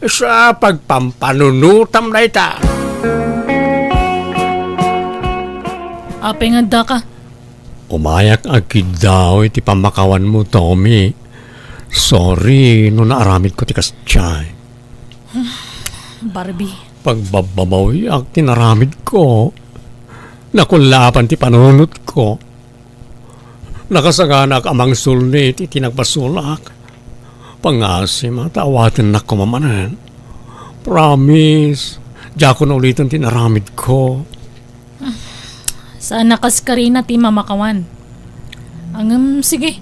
Sa pagpampanunutam dayta. Apay nga addaka? Umayak agkiddaw iti pammakawanmo, Tommy. Sorry no naaramidko ti kasdiay. Barbie. Pagbabbabawiak ti naramidko. Nakullapan ti panunotko. Nakasaganak a mangsulni iti nagbasolak. Pangasim ta awatennak koma manen. Promise, diakon uliten ti naramidko. Saan a kas karina ti mamakawan. Ngem, sige.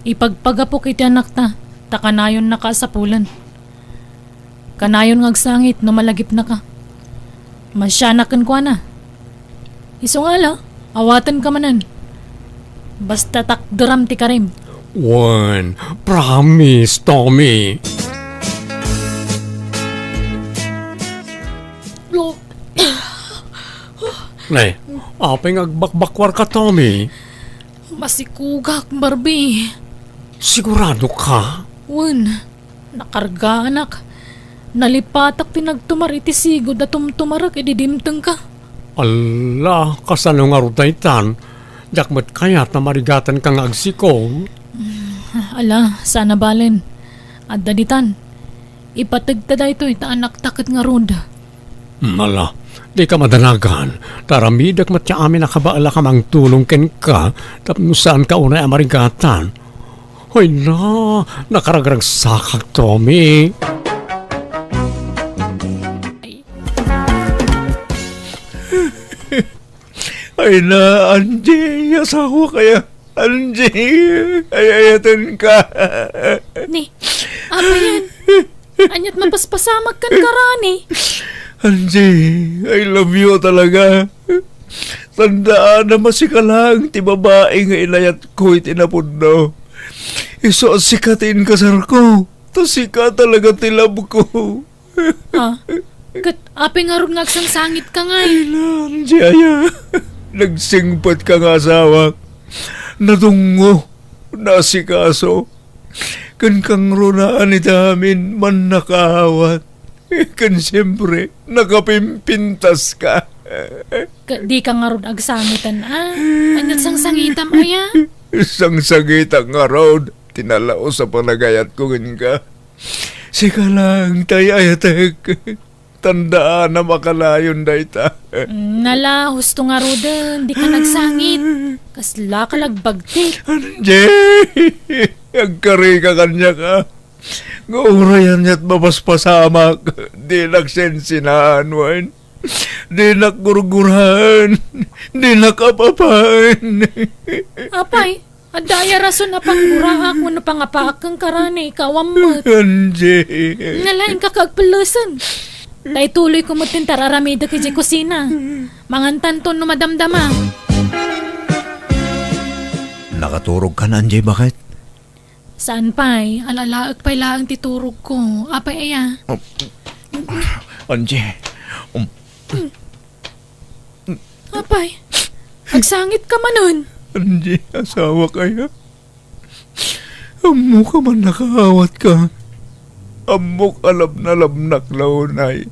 Ipagpagapok iti anakta, ta kanayonnaka a sapulen. Kanayon nga agsangit no malagipnaka. Masianak kenkuana. Isu nga ala, awatenka manen. Basta takderam ti karim. Wen, promise, Tommy. Nay, apay nga agbakbakwarka, Tommy? Masikogak, Barbie. Sigurado ka? Wen, nakargaanak. Nalipatak ti nagtumar iti sigud a tumtumarek idi dimtengka. Alla, kasano ngarud daytan? Diak met kayat a marigatanka nga agsikog. Ala, saan a balen. Adda ditan. Ipategta daytoy ta anakta ket ngarud. Hmm, ala, dika madanagan, ta aramidek met ti amin a kabaelak a mangtulong kenka tapno saanka unay a marigatan. Hoy na, nakaragragsakak, Tommy. Ay na, Angie, asawa kaya? Angie, ay-ayatenka. Ni, apayen? Ania't mapaspasamak kenka, Rani? Angie, I love you talaga. Tandaanam a sika laeng ti babai nga inayatko iti napudno. Isu a sika ti inkasarko. Ta sika talaga ti love ko. Ah, ket apay ngarud nga agsangsangitka ngay? Ay, Angie aya. Nagsingpetka nga asawak. Nadungngo, naasikaso. Ken kangrunaan iti amin, mannakaawat. Ken siempre, nakapimpintaska. Ket dika ngarud agsangiten, a? Ania't sangsangitam aya? Sangsangitak ngarud ti nalaus a panagayatko kenka. Sika laeng ti ay-ayatek. Tandaanam a kanayon dayta. Mm, nala, husto ngaruden, dika nagsangit. Kaslaka lagbagtik. Angie, agkarika kaniak a. Nga uray ania't mapaspasamak, dinak sensenaan wen. Dinak gurguraen, dinak ap-apaen. Apay, adda aya rason a pangguraak wenno pangapaak kenka, Rani, ikaw ammet. Angie. Nalaingka ka agpellesen. Ta ituloyko met ti ar-aramidek idiay kusina. Mangantanto no madamdama. Nakaturogkan, Angie, baket? Saan pay, al-alaek pay laeng ti turogko. Apay aya? Oh. Angie. Um. Apay, agsangitka manen. Angie, asawak aya? Ammok a mannakaawatka. Ammok a labnalabnak la unay.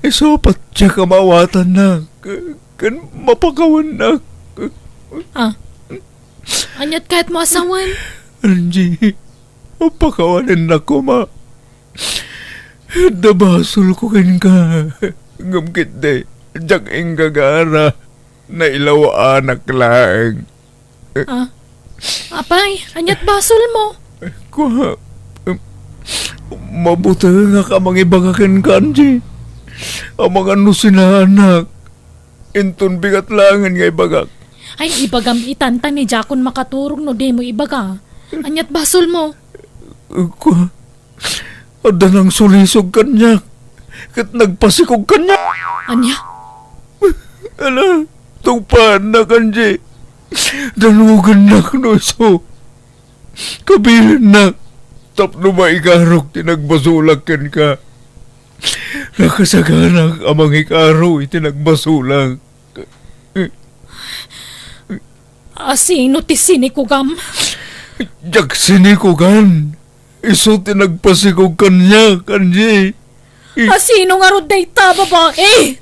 Isu a patiek a maawatannak ken mapakawannak. Ah, ania't kayatmo a sawen? Angie, pakawanennak koma. Adda basolko kenka. Ngem ketdi, diak inggagara. Nailaw-anak laeng. Ah? Apay, ania't basolmo? Kua, em, mabutengak a mangibaga kenka, Angie. Amangan no sinaanak. Inton bigat laengen nga ibagak. Ay, ibagam itan ta ni diakon makaturog no dimo ibaga. Ania't basolmo? Kua, adda nangsulisog kaniak. ket nagpasikog kaniak. Ania? Ala, tungpaannak, Angie. Danugennak no isu. Kabilennak tapno maikarok ti nagbasolak kenka. Nakasaganak a mangikaro iti nagbasolak. Asino ti sinikugam? Diak sinikugan. Isu ti nagpasikog kaniak, Angie. Asino ngarud dayta babai?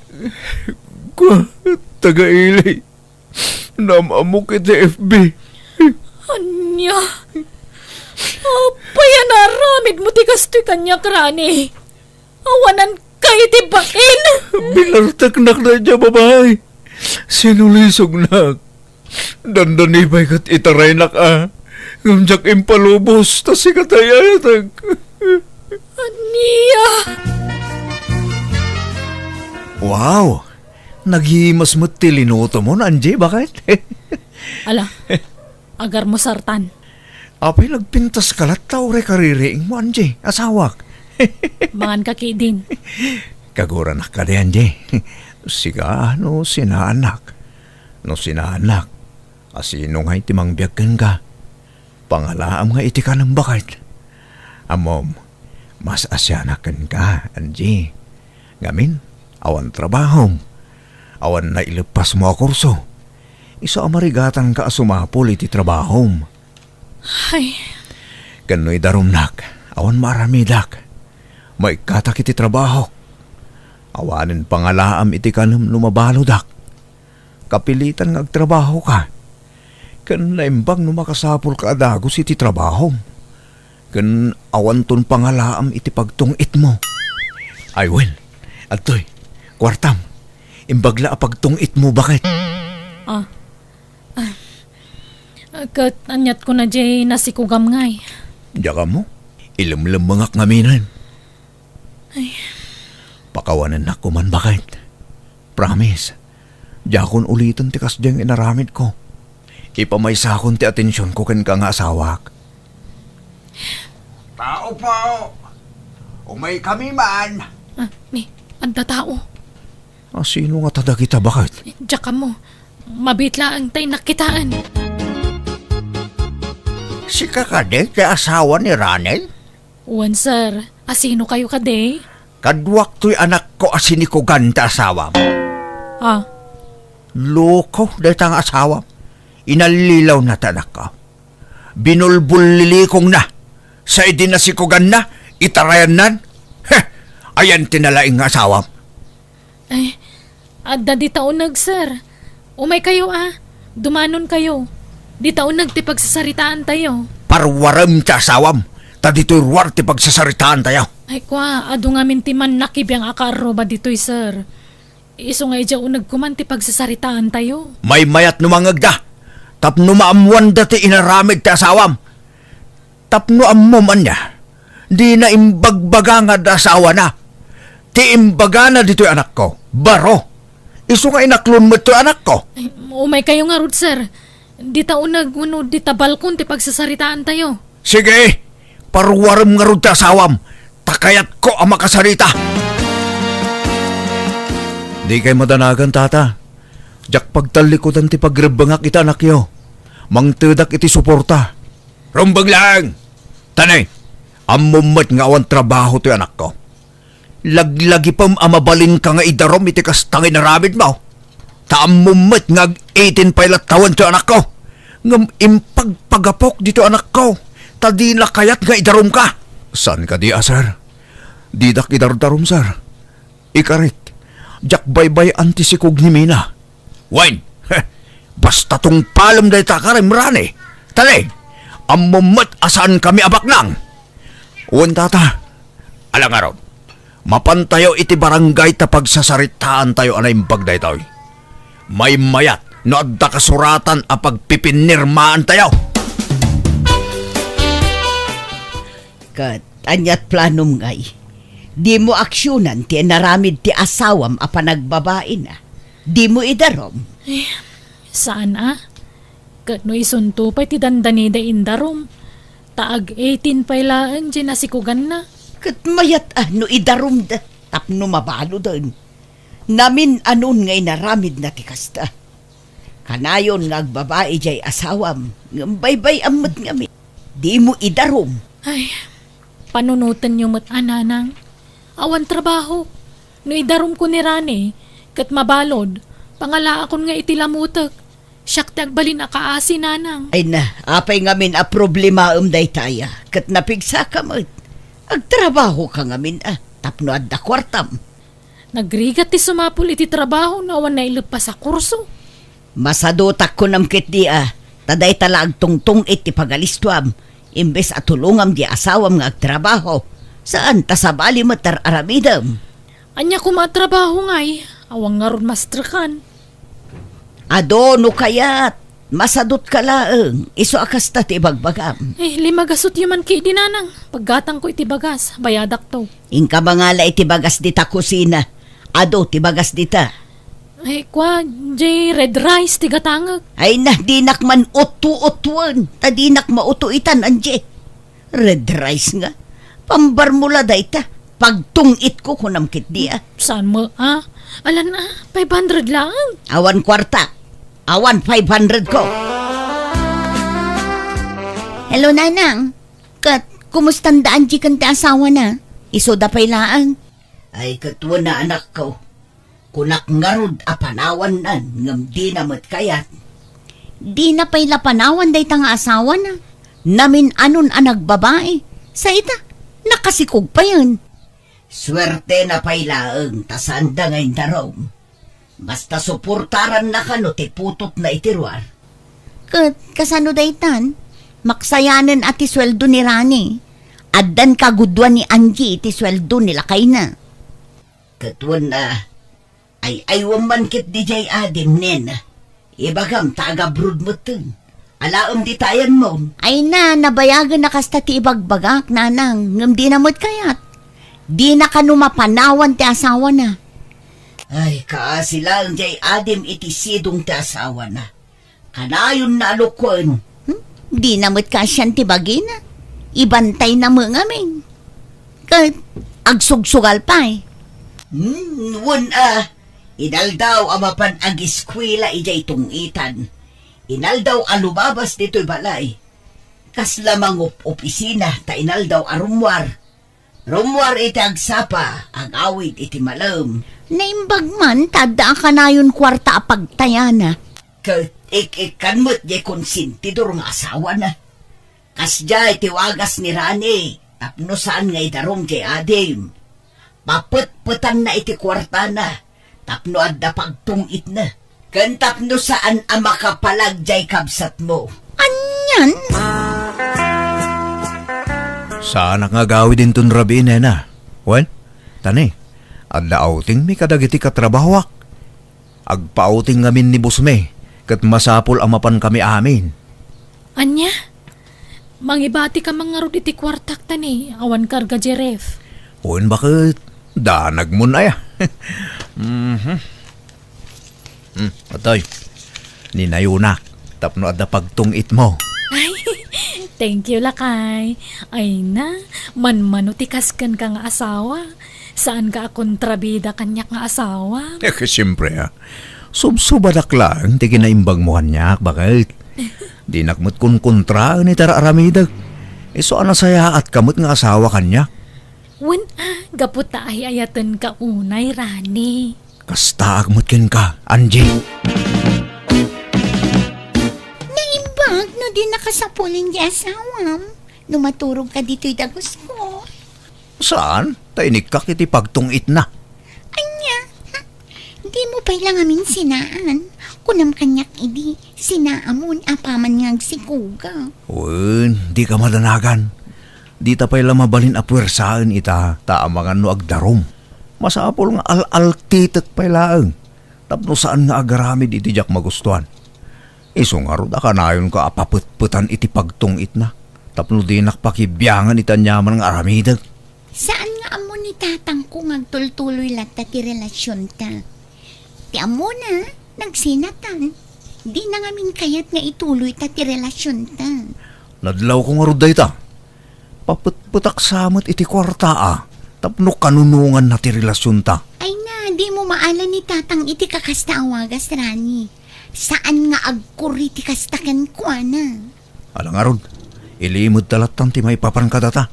Kua, taga-ili. Naam-ammok iti F B. Ania? Apay a naaramidmo ti kastoy kaniak, Rani? Awananka iti bain! Binarteknak daydiay a babai. Sinulisognak. Dandani pay ket itaraynak a. Ngem diak impalubos, ta sika ti ay-ayatek. Ania? Wow! Naghimas met ti linutomon, Angie, baket? Ala, agarmusartan. Apay nagpintaska latta uray kaririingmo, Angie, asawak? Manganka ketdin. Kaguranak kadi, Angie. Sika, no sinaannak. No sinaannak, asino ngay ti mangbiag kenka? Pangalaam nga iti kanem, baket. Ammom, mas asianak kenka, Angie. Ngamin, awan trabahom. Awan naileppasmo a kurso. Isu a marigatanka a sumapul iti trabahom. Ay. Ken no idarumnak, awan maaramidak. Maikkatak iti trabahok. Awanen pangalaam iti kanem no mabaludak. Kapilitan nga agtrabahoka. Ken naimbag no makasapulka a dagus iti trabahom. Ken awanton pangalaam iti pagtung-itmo. Ay, wen, adtoy, kuartam. Imbag la a pagtung-itmo, baket. Ah. Ah. Ket aniat kona diay nasikugam ngay? Diak ammo. Ilemlemmengak ngaminen. Ay. Pakawanennak koman, baket. Promise, diakon uliten ti kasdiay nga inaramidko. Ipamaysakon ti atensionko kenka nga asawak. Tao po! Umaykami man! Ah, ni, adda tao. Asino ngata dagita, baket? Diak ammo. Mabiit laeng ta innak kitaen. Sika kadi ti asawa ni Rani? Wen, sir. Asino kayo kadi? Kaduak toy anakko a sinikugan ti asawam. Ah. Loko dayta nga asawam. Inallilawna ti anakko. Binulbullilikongna. Sa idi nasikuganna, itarayannan. Heh! Ayan ti nalaing nga asawam. Ay, adda dita uneg, sir. Umay kayo, a. Dumanon kayo. Dita uneg ti pagsasaritaan tayo. Parwarem ti asawam, ta ditoy ruar ti pagsasaritaan tayo. Ay, kua, adu ngamin ti mannakibiang a kaarruba ditoy, sir. Isu nga idiay uneg koman ti pagsasaritaan tayo. Maymayat no mangegda, tapno maammoanda ti inaramid ti asawam. Tapno ammom ania, dina imbagbaga nga adda asawana. Ti imbagana ditoy anakko, baro. Isu nga inaklon met toy anakko. Ay, umay kayo ngarud, sir. Dita uneg wenno dita balkon ti pagsasaritaan tayo. Sige, parwarem ngarud ti asawam, ta kayatko a makasarita. Dikay madanagan, tata. Diak pagtallikudan ti pagrebbengak iti anakyo. Mangtedak iti suporta. Rumbeng laeng! Tani, ammom met nga awan trabaho toy anakko. Laglagipem a mabalinka nga idarum iti kasta nga inaramidmo. Ta ammom met nga ag-eighteen pay latta wen toy anakko. Ngem impagpagapok ditoy anakko, ta dina kayat nga idarumka. Saan kadi a, sir? Didak idardarum, sir. Ikarit, diak baybay-an ti sikog ni Mina. Wen, heh, basta tungpalem dayta a karim, Rani. Tani, ammom met a saankami a baknang. Wen, tata. Ala ngarud, mapantayo iti barangay ta pagsasaritaantayo a naimbag daytoy. Maymayat no adda kasuratan a pagpipinirmaantayo. Ket aniat planom ngay? Dimo aksionan ti inaramid ti asawam a panagbabaina. Dimo idarum. Eh, saan a? Ket no isunto pay ti dandanida indarum, ta ag-eighteen pay laeng diay nasikuganna. Ket mayat a no idarumda. tapno mabaloden. Namin-anon nga inaramidna ti kasta. Kanayon nga agbabai jay asawam, ngem baybay-am met ngamin. Dimo idarum. Ay, panunotenyo met a, nanang. Awan trabaho. No idarumko ni Rani, ket mabalod, pangalaakon nga iti lamutek. Siak ti agbalin a kaasi, nanang. Ay na, apay ngamin a problemaem daytaya, ket napigsaka met. Agtrabahoka ngamin a, tapno adda kuartam. Nagrigat ti sumapul iti trabaho no awan naileppas a kurso. Masadutak kunam ketdi a, ta dayta la agtungtung-it ti pagalistuam, imbes a tulongam di asawam nga agtrabaho. Saan ta sabali met ar-aramidem. Ania koma a trabaho ngay? Awan ngarud mastrekan. Adu no kayat, masadutka laeng, isu a kasta ti ibagbagam. Eh, limagasutyo man ketdi, nanang. Paggatangko iti bagas, bayadakto. Inka mangala iti bagas dita kusina. Adu ti bagas dita. Eh, kua, jay red rice ti gatangek. Ay na, dinak man uttu-uttuen, ta dinak mautuitan, Angie. Red rice nga. Pambarmula dayta. Pagtung-itko kunam ketdi a. Saan mo, a? Alan a, five hundred laeng. Awan kuarta. Awan five hundred ko. Hello, Nanang. Ket, kumusta da Angie ken ti asawana? Isuda pay laeng. Ay, ket wen a, anakko. Kunak ngarud a panawannan, ngem dina met kayat. Dina pay la panawan dayta nga asawana. Namin-anon a nagbabai. Sa ita, nakasikog payen. Suertena pay laeng ta saanda nga indarum. Basta suportaranna kano ti putotna iti ruar. Ket kasano daytan? Maksayanen a ti sueldo ni Rani. Addan kagudoan ni Angie iti sueldo ni lakayna. Ket wen a, ay-aywem man ketdi jay adim, nena. Ibagam ta agabrod metten. Alaem ditayan mo. Ay na, nabayagen a kasta ti ibagbagak, nanang, ngem dina met kayat. Dina kano mapanawan ti asawana. Ay, kaasi laeng jay adim iti sidong ti asawana. Kanayonna a lukuen. Hmm? Dina met kaasian ti bagina. Ibantayna met ngamin. Ket agsugsugal pay. Hmm, wen a, inaldaw a mapan agiskuela idiay tung-itan. Inaldaw a lumabas ditoy balay. Kasla mangup-opisina ta inaldaw a rummuar. Rummuar iti agsapa, agawid iti malem. Naimbag man ta adda a kanayon kuarta a pagtayana. Ket ik-ikkan met jay konsentidor nga asawana. Kasdiay ti wagas ni Rani, tapno saan nga idarum jay adim. Papetpetanna iti kuartana, tapno adda pagtung-itna. Ken tapno saan a makapalag jay kabsatmo. Anian? Saanak nga agawid inton rabii, nena. Wen, tani, adda outingmi kadagiti katrabahoak. Agpa-outing ngamin ni bossmi, ket masapul a mapankami amin. Ania? Mangibatika man ngarud iti kuartak, tani, awan karga jay ref. Wen, baket, danagmon aya. Mhm. Hmm, atoy. Ninayonak tapno adda pagtung-itmo. Ay, thank you, lakay. Ay na, manmano ti kas kenka nga asawa. Saanka a kontrabida kaniak nga asawa. Eh, siempre, a. Subsubadak laeng ti kinaimbagmo kaniak, baket. Dinak met konkontraen iti ar-aramidek. Isu a nasayaatka met nga asawa kaniak. Wen a, gapu ta ay-ayatenka unay, Rani. Kastaak met kenka, Angie. Naimbag no di nakasapulen ti asawam no maturogka ditoy dagusko. Saan? Ta inikkak iti pagtung-itna. Ania? Dimo pay la ngamin sinaan. Kunam kaniak idi, sinaamon apaman nga agsikuga. Wen, dika madanagan. Dita pay la mabalin a puersaen ita, ta amangan no agdarum. Masapul nga al-altitek pay laeng, tapno saan nga agaramid iti diak magustuan. Isu ngarud a kanayonka a papetpetan iti pagtung-itna, tapno dinak pakibiangan iti aniaman nga aramidek. Saan nga ammo ni tatangko nga agtultuloy latta ti relasionta. Ti ammona, nagsinatan. Dina ngamin kayat nga ituloyta ti relasionta. Nadlawko ngarud dayta. Papetpetak sa met iti kuarta a. Tapno kanunonganna ti relasionta. Ay na, dimo maala ni Tatang iti kakasta a wagas, Rani. Saan nga agkuri ti kasta kenkuana. Ala ngarud, ilimedta lattan ti maipapan kadata.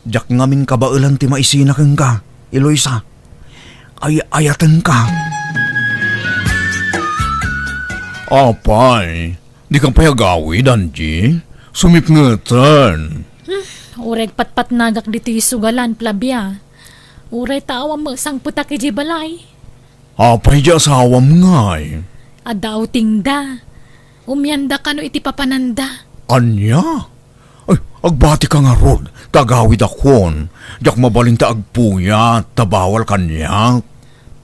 Diak ngamin kabaelan ti maisina kenka, Eloisa. Ay-ayatenka. Apay, dika pay agawid, Angie? Sumipngeten. Hmm, uray agpatpatnagak ditoy sugalan, Flavia. Uray ta awan met sangpetak idiay balay. Apay di asawam ngay? Adda outingda. Umianda kano iti papananda. Ania? Ay, agbatika ngarud, ta agawidakon. Diak mabalin ta agpuyat, ta bawal kaniak.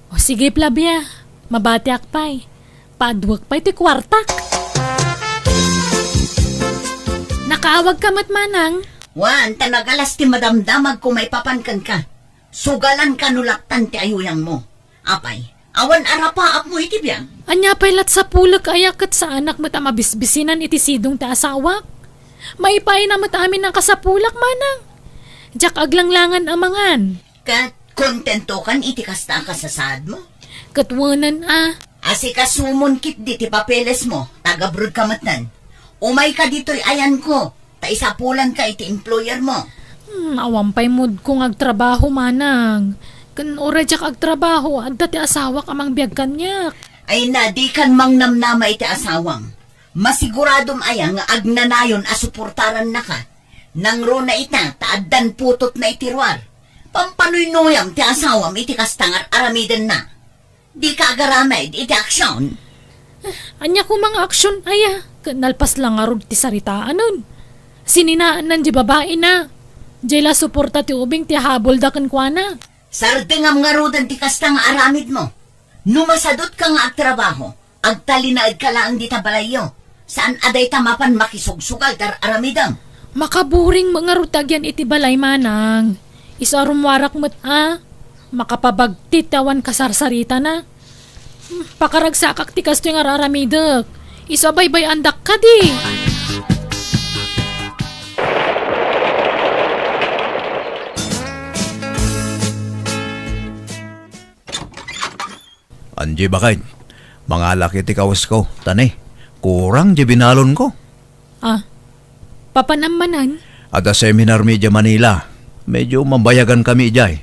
O sige, Flavia. Mabatiak pay. Paduek pay ti kuartak. Nakaawagka met, Manang? Wen, ta nagalas ti madamdamagko maipapan kenka. Sugalan kano lattan ti ayuyangmo. Apay, awan arapaapmo iti biag? Ania pay lat sapulek aya ket saanak met a mabisbisinan iti sidong ti asawak? Maipaayna met amin a kasapulak, Manang. Diak aglanglangan a mangan. Ket kontentokan iti kasta a kasasaadmo? Ket wenen a. Asikasumon ketdi ti papelesmo, ta agabrodka metten. Umayka ditoy ayanko, ta isapulanka iti employermo. Hmm, awan pay moodko nga agtrabaho, Manang. Ken uray diak agtrabaho, adda ti asawak a mangbiag kaniak. Ay na, dikan mangnamnama iti asawam. Masiguradom aya nga agnanayon a suportarannaka? Nangruna ita, ta addan putotna iti ruar. Pampanuynuyam ti asawam iti kasta nga ar-aramidenna. Dika agaramid iti aksion? Ania koma nga aksion aya? Ket nalpas la ngarud ti saritaanen. Sininaannan di babaina. Diay la suporta ti ubing ti habolda kenkuana. Sardengam ngaruden ti kasta nga aramidmo. No masadutka nga agtrabaho, agtalinaedka laeng dita balayyo. Saan a dayta mapan makisugsugal ti ar-aramidem. Makaburing met ngarud ti agyan iti balay, Manang. Isu a rummuarak met a makapabagtit ti awan kasarsaritana. Hmm, pakaragsakak ti kastoy nga ar-aramidek. Isu a baybay-andak kadi. Angie, baket, mangalak iti kawesko, ta ne, kurang diay binalonko. Ah, papanam manen? Adda seminarmi idiay Manila. Medyo mabayagankami idiay.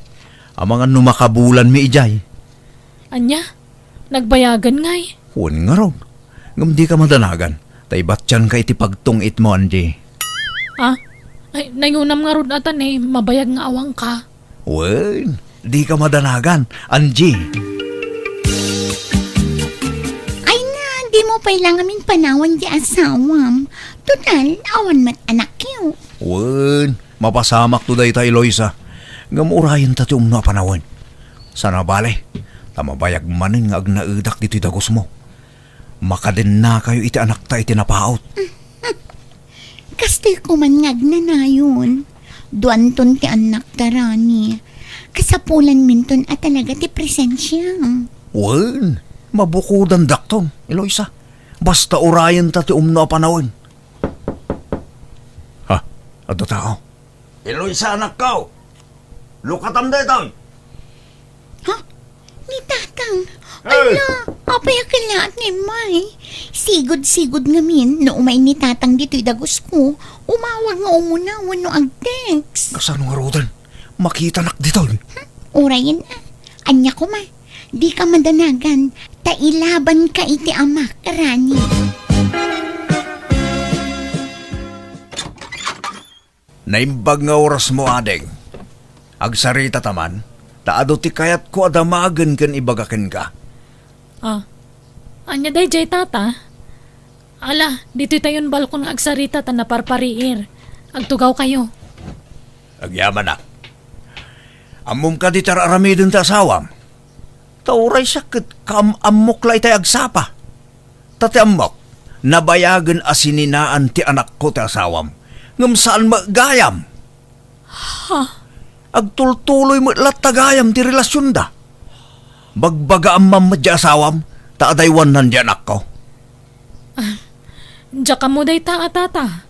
Amangan no makabulanmi idiay. Ania? Nagbayagan ngay? Wen ngarud. Ngem dika madanagan, ta ibatianka iti pagtung-itmo, Angie. Ah? Ay, nayunam ngarud a ta ne, mabayag nga awanka. Wen, dika madanagan, Angie. Ay na, dimo pay la ngamin panawan ti asawam. Total, awan met anakyo. Wen, mapasamakto dayta, Eloisa. Ngem urayenta ti umno a panawen. Saan a bale, ta mabayag manen nga agnaedak ditoy dagusmo. Makadennakayo iti anakta iti napaut. Kastoy koman nga agnanayon. Duanton ti annakta, Rani. Kasapulanminton a talaga ti presensiam. Wen, mabukodandakton, Eloisa. Basta urayenta ti umno a panawen. Ha, adda tao. Eloisa, anakko! Lukatam daytoy! Ha? Ni Tatang? Hey! Ala, apay a kellaat nga immay? Sigud-sigud ngamin, no umay ni Tatang ditoy dagusko, umawag nga umuna wenno ag-text. Kasano ngaruden? Makitanak ditoy. Hmm? Urayen a. Ania koma, dika madanagan, ta ilabanka iti amak, Rani. Naimbag nga orasmo, ading. Agsarita ta man, ta adu ti kayatko a damagen ken ibaga kenka. Ah, ania daydiay, Tata? Ala, ditoy tayon balkon nga agsarita ta naparpariir. Agtugawkayo. Agyamanak. Ammom kadi ti ar-aramiden ti asawam? Ta uray siak ket kaam-ammok la itay agsapa. Ta ti ammok, nabayagen a sininaan ti anakko ti asawam, ngem saan met gayam. Ha? Agtultuloy met latta gayam ti relasionda. Bagbagaam man met ti asawam, ta adaywannan ti anakko. Ah, diak ammo dayta a, Tata.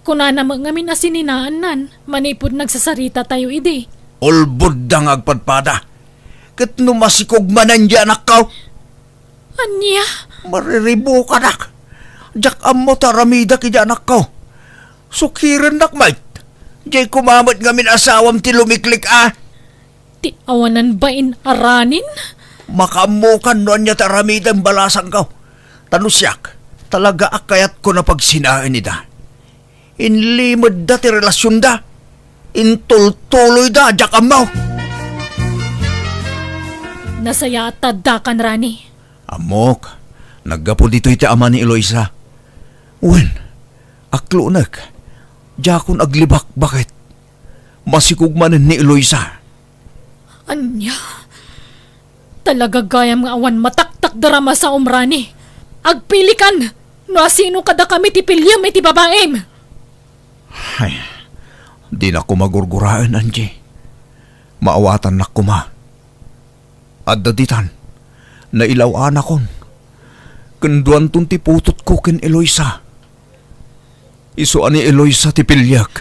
Kunana met ngamin a sininaannan manipud nagsasaritatayo idi. Ulbodda nga agpadpada. Ket no masikog manen di anakko? Ania? Mariribukanak. Diak ammo ti aramidek iti anakko. Sukirennak met. Diay koma met ngamin asawam ti lumiklik a. Ti awanan bain a ranin? Makaammokan no ania ti aramidem balasangko. Ta no siak, talaga a kayatko a pagsinaen ida. Inlimedda ti relasionda. Intultuloyda, diak ammo. Nasayaat ta addakan, Rani. Ammok, naggapu ditoy ti ama ni Eloisa. Wen, aklonek, diakon aglibakbaket. Masikog manen ni Eloisa. Ania? Talaga gayam nga awan mataktakderem a saom, Rani. Agpilikan no asino kadakami ti piliem iti babaim. Ay, dinak koma gurguraen, Angie. Maawatannak koma. Adda ditan, nailaw-anakon. Ken duanton ti putotko ken Eloisa. Isu a ni Eloisa ti piliek.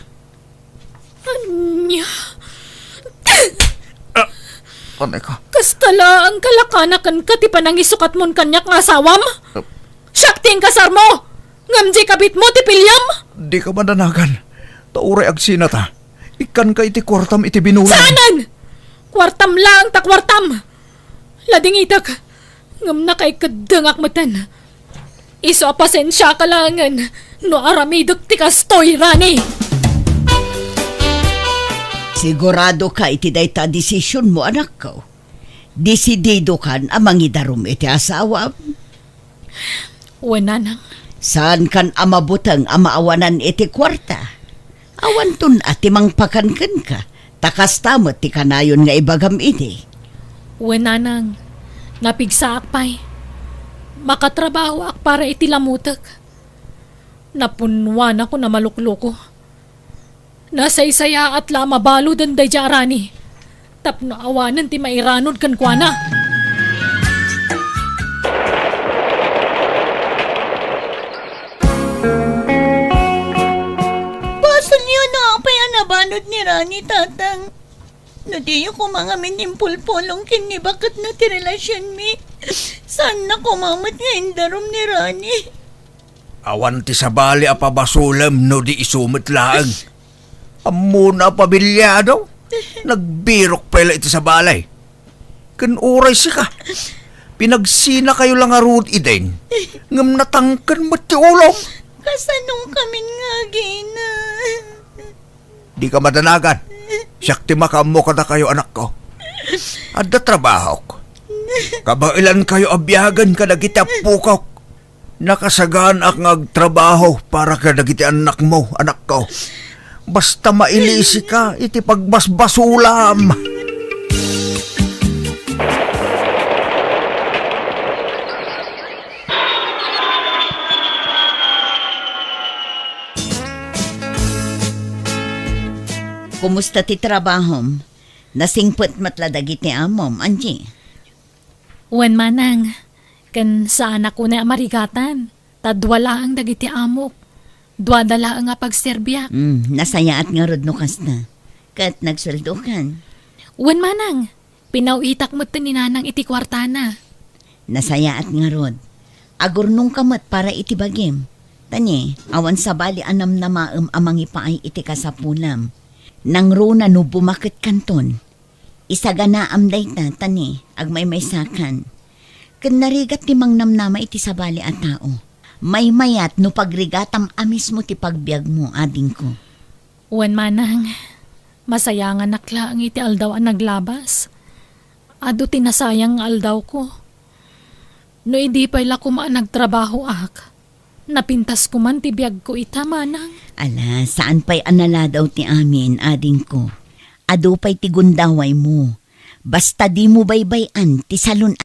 Ania? Ah, anay ka? Kasta laeng kalakanakenka ti panangisukatmon kaniak nga asawam? Ah. Siak ti inkasarmo! Ngem diay kabitmo ti piliem? Dika madanagan. Ta uray agsinata, ikkanka iti kuartam iti binulan. Saanen! Kuartam laeng ta kuartam! Ladingitek, ngem nakaikeddengak metten. Isu a pasensiaka laengen no aramidek ti kastoy, Rani. Siguradoka iti dayta a desisionmo, anakko? Desididokan a mangidarum iti asawam? Wen, nanang. Saankan a mabuteng a maawanan iti kuarta? Awanton a ti mangpakan kenka, ta kasta met ti kanayon nga ibagam idi. Wen, nanang, napigsaak pay. Makatrabahoak para iti lamutek. Napunnuanakon a malukloko. Nasaysayaat la a mabaluden daydiay a Rani tapno awanen ti mairanod kenkuana. Basolyo no apay a nabalud ni Rani, Tatang. No diyo koma ngamin impulpulong ken ni baketna ti relasionmi, saanna koma met nga indarum ni Rani. Awan ti sabali a pabasolem no di isu met laeng. Ammona a pamilyado. Nagbirok pay la iti sabali. Ken uray sika, pinagsinakayo la ngarud idi, ngem natangken met ti ulom. Kasanonkamin nga agina? Dika madanagan. Siak ti makaammo kadakayo, anakko. Adda trabahok. Kabaelankayo a biagen kadagiti appokok. Nakasaganaak nga agtrabaho para kadagiti annakmo, anakko. Basta mailisika iti pagbasbasolam. Kumusta ti trabahom? Nasingpet met la dagiti amom, Angie? Wen, manang, ken saanak unay a marigatan, ta dua laeng dagiti amok. Duada laeng a pagserbiak. Mm, nasayaat ngarud no kasta. Ket nagsueldokan. Wen, manang, pinaw-itak met ni nanang iti kuartana. Nasayaat ngarud. Agurnongka met para iti bagim. Ta ni, awan sabali a namnamaem a mangipaay iti kasapulam. Nangruna no bumaketkanton. Isaganaam dayta, ta ni, agmaymaysakan. Ken narigat ti mangnamnama iti sabali a tao. Maymayat no pagrigatam a mismo ti pagbiagmo, adingko. Wen, manang, masayanganak laeng iti aldaw a naglabas. Adu ti nasayang nga aldawko. No idi pay la koma a nagtrabahoak, napintas koman ti biagko ita, manang. Ala, saan pay a naladaw ti amin, adingko. Adu pay ti gundawaymo. Basta dimo baybay-an ti salun-